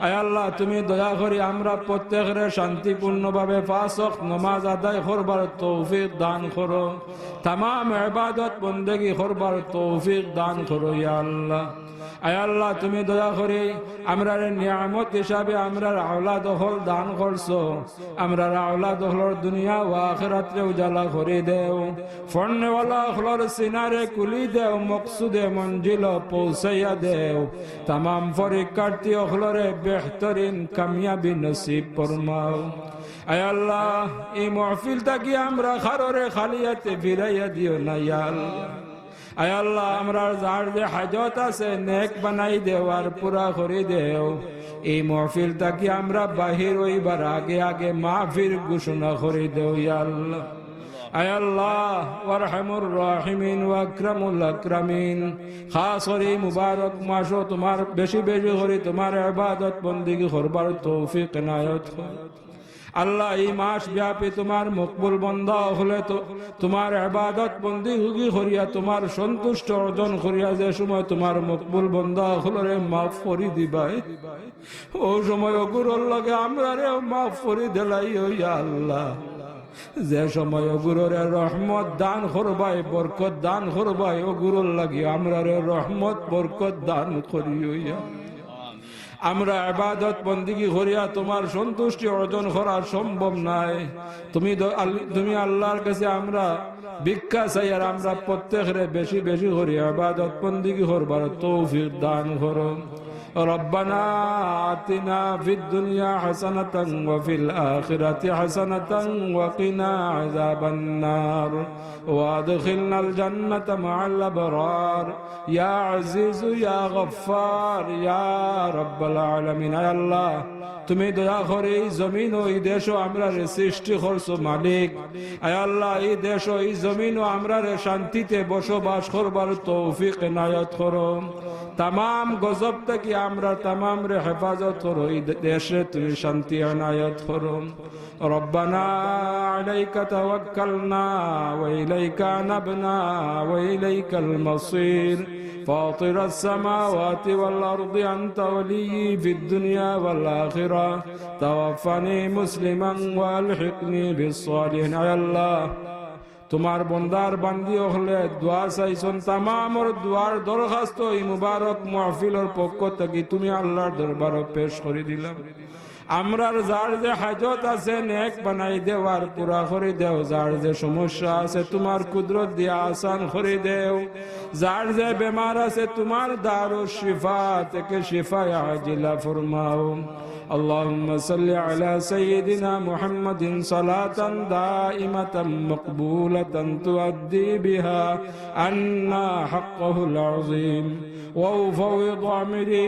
আয় আল্লাহ, তুমি দয়া করি আমরা প্রত্যেকরে শান্তিপূর্ণভাবে পাঁচ ওয়াক্ত নমাজ আদায় করবার তৌফিক দান করো, তামাম ইবাদত বন্দেগি করবার তৌফিক দান করো, ইয়া আল্লাহ। আয় আল্লাহ, তুমি দয়া করি আমরারে নিয়ামত হিসাবে আমরার আওলাদ অকল দান করছো, আমরার আওলাদ অকলর দুনিয়া ও আখিরাতরে উজালা করি দেও। পড়নেওয়ালা অকলর সিনারে খুলি দেও, মকসুদে মঞ্জিলো পৌঁছাইয়া দেও। তামাম পরীক্ষার্থী অকলরে বেহতরিন কামিয়াবি নসিব ফরমাও। আয় আল্লাহ, ই মাহফিল থাকি আমরা কারোরে খালি আতে ফিরাইয়া দিও না, ইয়া আল্লাহ। আয় আল্লাহ, আমরার যার যে হাজত আছে, নেক বানাই দেও আর পুরা করি দেও। ই মাহফিল থাকি আমরা বাহির অইবার আগে আগে মাফির ঘোষণা করি দেও, ইয়া আল্লাহ। আয় আল্লাহ, ওয়ারহামুর রাহিমিন ওয়া আকরামুল আকরামিন, খাস করি মুবারক মাসো তুমার বেশি বেশি করি তুমার ইবাদত বন্দেগি করবার তৌফিক এনায়ত করো। আল্লাহ, ই মাস ব্যাপী তুমার মকবুল বন্দা অকলে তো তুমার ইবাদত বন্দেগি করিয়া তুমার সন্তুষ্ট অর্জন করিয়া যে সময় তুমার মকবুল বন্দা অকলরে মাফ করি দিবায়, অউ সময় অগুরর লগে আমরারেও মাফ করি দিলাইও, ইয়া আল্লাহ। যে সময় অগুররে রহমত দান করবায়, বরকত দান করবায়, অগুরর লাগি আমরারে রহমত বরকত দান করিও, ইয়া আল্লাহ। আমরা ইবাদত বন্দেগি করিয়া তুমার সন্তুষ্টি অর্জন করা সম্ভব নায়। তুমি দ-, আল-, তুমি আল্লাহর কাছে আমরা ভিক্ষা চাই, আর আমরা প্রত্যেকরে বেশি বেশি করি ইবাদত বন্দেগি করবার তৌফিক দান করো। ربنا آتنا في الدنيا حسنة وفي الآخرة حسنة وقنا عذاب النار وأدخلنا الجنة مع الأبرار يا عزيز يا غفار يا رب العالمين। আয় আল্লাহ, তুমি দয়া করি ই জমিনো ই দেশো আমরারে সৃষ্টি করছো মালিক। আয় আল্লাহ, ই দেশো ই জমিনো আমরারে শান্তিতে বসবাস করবার তৌফিক এনায়ত করো। তামাম গজব থাকি আমরার তামামরে হেফাজত করো, ই দে-, দেশরে তুমি শান্তি এনায়েত করো। ربنا عليك توكلنا وإليك أنبنا وإليك المصير. فاطر السماوات والأرض أنت وليي في الدنيا والآخرة. توفني مسلما وألحقني بالصالحين. আয় আল্লাহ, তুমার বন্দার বান্দি অকলে দোয়া চাইছইন, তামামর দোয়ার দরখাস্ত ই মুবারক মাহফিলর পক্ষ থাকি তুমি আল্লাহর দরবারো পেশ করি দিলাম। আমরার যার যে হাজত আছে, নেক বানাই দেও আর পুরা করি দেও। যার যে সমস্যা আছে, তুমার কুদরত দিয়া আসান করি দেও। যার যে বেমার আছে, তুমার দারুশ শিফা থেকে শিফায়ে আজিলা ফরমাও। اللهم صل على سيدنا محمد صلاة دائمة مقبولة تؤدي بها عنا حقه العظيم. وأفوض أمري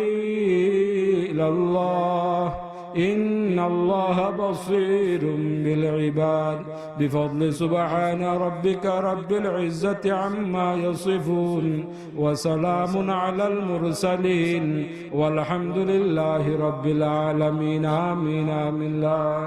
إلى الله، إن الله بصير بالعباد. بفضل سبحان ربك رب العزة عما يصفون، وسلام على المرسلين، والحمد لله رب العالمين. آمين، آمين. لا